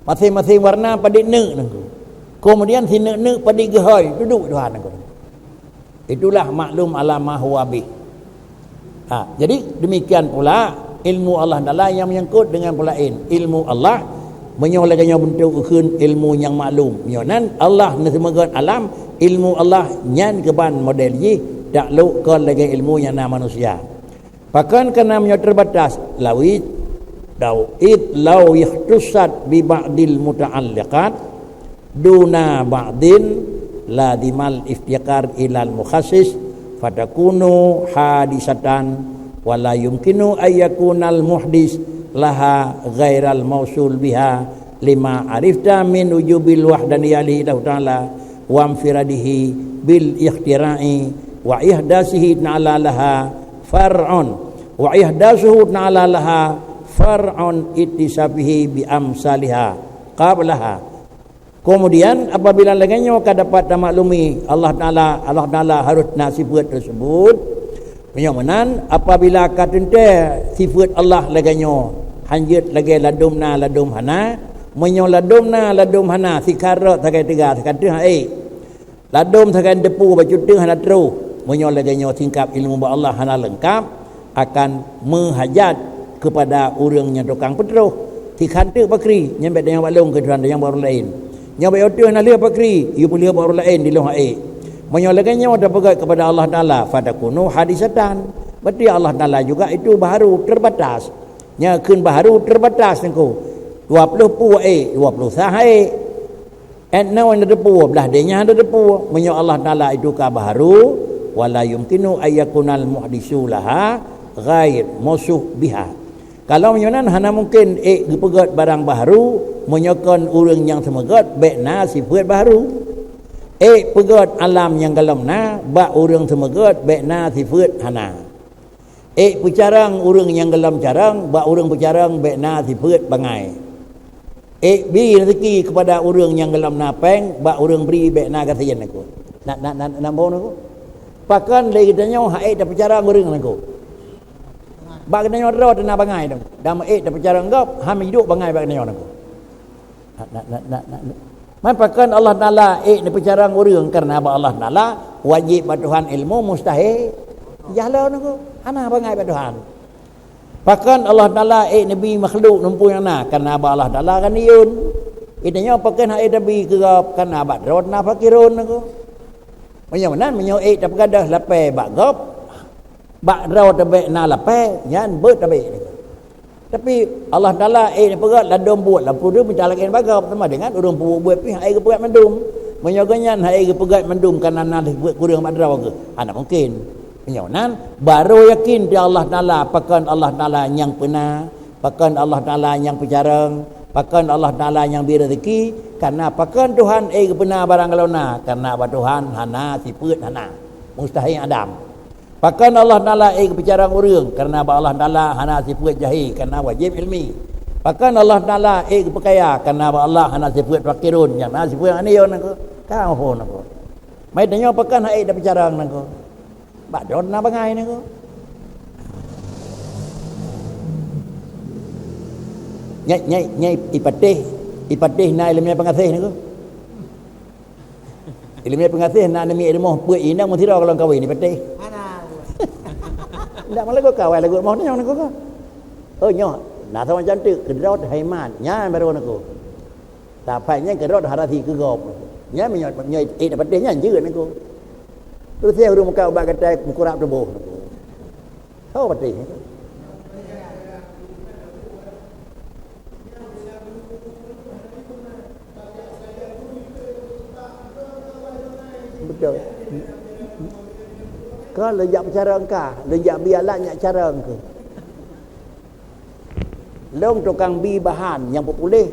Maséng-maséng warna padit neuk nangko. Kemudian sineuk-neuk padit geuhôi, tudub Tuhan nangko. Itulah maklum ala ma huwa bih. Ha, jadi demikian pula ilmu Allah Taala nyang menyangkut dengan pula laén. Ilmu Allah meunyoe lagée nyoe beuntuk ukheun ilmu nyang maklum. Meunyoe nan Allah neuseumeugöt alam, ilmu Allah nyan keuban model jih taklok kon lagée ilmu nyang na manusia. Pakon kana meunyoe teubatas, lawi dau id lau ikhtussat bi ba'dil muta'alliqat duna ba'din lazimal iftiqar ilal mukhassis fatakunu hadisatan wa la yumkinu ayyakunal muhdis laha ghairal mausul biha lima arifta min wujubil wahdaniyah lillahi ta'ala wa infiradihi bil ikhtira'i wa ihdasihi ta'ala laha far'un wa ihdasuhu ta'ala laha far'un ittisafihi bi amsaliha qablaha. Kemudian apabila lagée nyoe ka dapat tamaklumi Allah Taala, Allah Taala harus na sifeuet tersebut. Meunyoe meunan, apabila ka teuntée sifeuet Allah lagée nyoe, hanjeuet lagée ladom na ladom hana, meunyoe ladom na ladom hana, sikarot sagai teuga, sikanteuk hai. Ladom sagai teupeu bacut teuh hana troh. Meunyoe lagée nyoe tingkab ilmu bak Allah hana leungkab, akan meuhajat keupada ureuëng nyang tukang peutroh. Sikhan teuk pakri, nyan bék tanyong bak lôn keu Tuhan, tanyong bak ureuëng laén. Nyoe bék yoh teuh na lheueh pakri, yue peulheueh bak ureuëng laén di lôn hai. Meunyoe lagée nyoe tapeugét keupada Allah Taala, fatakunu hadisatan. Berarti Allah Taala juga itu baharu terbatas. Nyan kheun baharu terbatas nangko. Dua ploh pue hai, dua ploh sah hai. Ét noe na teupeu, blah deh nyan na teupeu. Meunyoe Allah Taala itu ka baharu, wala yumkinu ayyakunal muhdisu laha ghair mausuh biha. Kalau meunyoe nan hana mungken ék geupeugét barang baharu, meunyoe kon ureuëng nyang seumeugét bék na sifeuet baharu. Ék peugét alam nyang golom na bak ureuëng seumeugét bék na sifeuet hana. Ék peucarông ureuëng nyang golom carông, bak ureuëng peucarông bék na sifeuet bangai. Ék bri rezeki keupada ureuëng nyang golom na péng, bak ureuëng bri bék na gasien nangko. Na, na, na, na bông nangko. Pakon lé geutanyoe han ék tapeucarông ureuëng nangko. Bak geutanyoe droe teuh na bangai nangko. Dan ék tapeucarông gob, han jiduek bangai bak geutanyoe nangko. Na, na, na, na, na, na. Man pakon Allah Taala ék neupeucarông ureuëng, kareuna bak Allah Taala wajéb bak Tuhan ilmu mustahil. Jahlo nangko, hana bangai bak Tuhan. Pakon Allah Taala ék neubi makhluk numpung nyang na, kareuna bak Allah Taala kan iyun. Geutanyoe pakon han ék tabi keu gob, kareuna bak droe na fakirun nangko. Meunyoe meunan, meunyoe ék tapeugadôh lapée bak gob, bak droe tabék na lapée, nyan beuet tabék nangko. Tapi Allah Taala ék neupeugét ladôm buet lam pruet droe mita lagèe nibak gob, sama dengan ureueng peubuet buet pih hana ék geupeugét mandum. Meunyoe gobnyan hana ék geupeugét mandum kareuna na lheueh buet kureueng bak droe geuh, hana mungken. Meunyoe nan, barô yakin di Allah Taala, pakon Allah Taala nyang peuna, pakon Allah Taala nyang peucarông, pakon Allah Taala nyang bri raseuki, kareuna pakon Tuhan ék geupeuna barang galom na, kareuna bak Tuhan hana sifeuet hana. Mustahil Adam. Pakon Allah Taala ék geupeucarông ureueng, kareuna bak Allah Taala hana sifeuet jahé, kareuna wajéb ilmi. Pakon Allah Taala ék geupeukaya, kareuna bak Allah hana sifeuet fakirun, nyang na sifeuet ghaniyyun nangko. Ka ho nangko. Mai tanyoe pakon hana ék tapeucarông nangko. Bak droe na bangai nangko. Nyai, nyai, nyai ipatéh, ipatéh na ileumèe peungaséh nangko. Ileumèe peungaséh na aneuk miet rumoh peuet inong meusidroe kalon kawén ipatéh. Hana. Ndak malah lagu kawai lagu rumoh nyoe nangko ka. Oh nyoe, na sama cantik keudroe haiman, nyan baru nangko. Sapai nyan keudroe harasi keu gob. Nyan meunyoe, meunyoe ék dapatéh nyan jeuet nangko. Terus saya ureueng muka ubat gatai meukurap tuboh nangko. Ho patéh. Beutôi. Ka lôn jak peucarông ka, lôn jak bri alat nyak carông keuh. Lôn tukang bri bahan nyang peupuléh.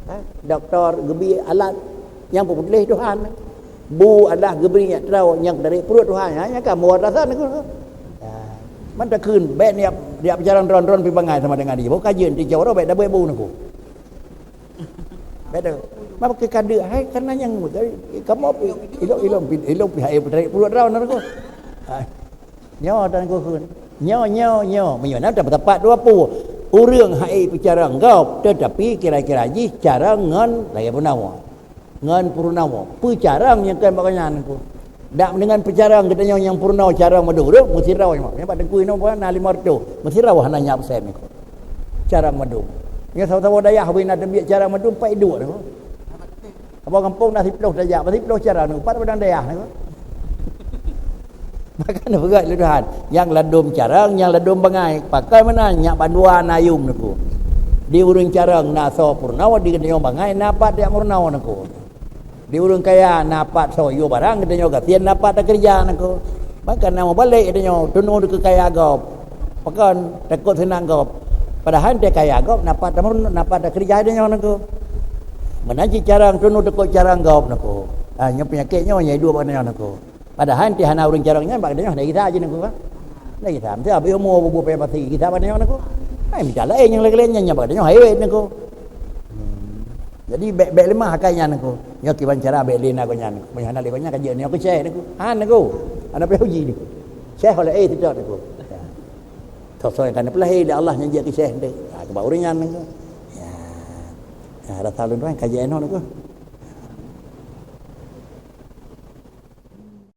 Ha? Dokto geubri alat nyang peupuléh Tuhan. Bu Allah geubri nyak troe nyang dari pruet Tuhan, ha, nyang ka muat rasa nangko. Ha. Man takheun, bèk niat, niat peucarông droe-droe pih bangai sama dengan dia. Boh kajeuen ti jaweuroe bèk dabeuet bu nangko. Bèk tu. Mapa keu kadeuk hai karena nyang kamoe ilong ilong ilong pih hai dari pruet droe nangko. Ha. Nyoe dan kukheun. Nyoe, nyoe, nyoe. Meunyoe na teumpat dua pue. Ureueng hai peucarông gob, tetapi kira-kira jih carông ngon lagèe peunawa. Ngon peurunawa. Peucarông nyang keu bak nyan ku. Dak dengan peucarông geutanyoe nyang peurunawa carông mandum. Meusidroe nyoe. Nyang bak teungku inoe na lima ratus. Meusidroe hana nyak peusen nyoe. Carông mandum. Nyang saboh-saboh dayah bina teubiet carông mandum pai duek nyoe. Apa gampông na siploh tajak, siploh carông nyoe. Pat padang dayah nyoe. Maka neupeugah lé Tuhan, nyang ladôm carông, nyang ladôm bangai. Pakon meunan nyak bandua na yum nangko. Di ureueng carông na soe peurunoe, di geutanyoe bangai na pat jak meurunoe nangko. Di ureueng kaya na pat soe yue barang, geutanyoe gasien na pat takeureuja nangko. Maka na mubalek geutanyoe teunoe keu kaya gob. Pakon takot seunang gob. Padahai teuh kaya gob na pat tameurunoe, na pat takeureuja geutanyoe nangko. Meunan cit carông teunoe takot carông gob nangko. Ah, nyoe peunyakét nyoe nyang duek bak geutanyoe nangko. Padahai teuh hana ureueng carông nyan bak geutanyoe hana gisa jih nangko ka. Hana gisa. Meusti habéh umu bubu payah pasi gisa bak geutanyoe nangko. Hai mita laén nyang laén-laén nyan bak geutanyoe hai wét nangko. Hmm. Jadi bèk, bèk leumah akai nyan nangko. Nyoe kiban cara bèk lé na gobnyan nangko. Meunyoe hana lé gobnyan ka jeuet nyoe keu syèh nangko. Han nangko. Hana payah uji nangko. Syèh oleh eh tidak nangko. Ya. Soe-soe nyang ka neupeulahé lé Allah nyan jeuet keu syèh nangko. Ha, keu bak ureueng nyan nangko. Ya. Ya, rasa lôn tuan ka jeuet nyoe nangko.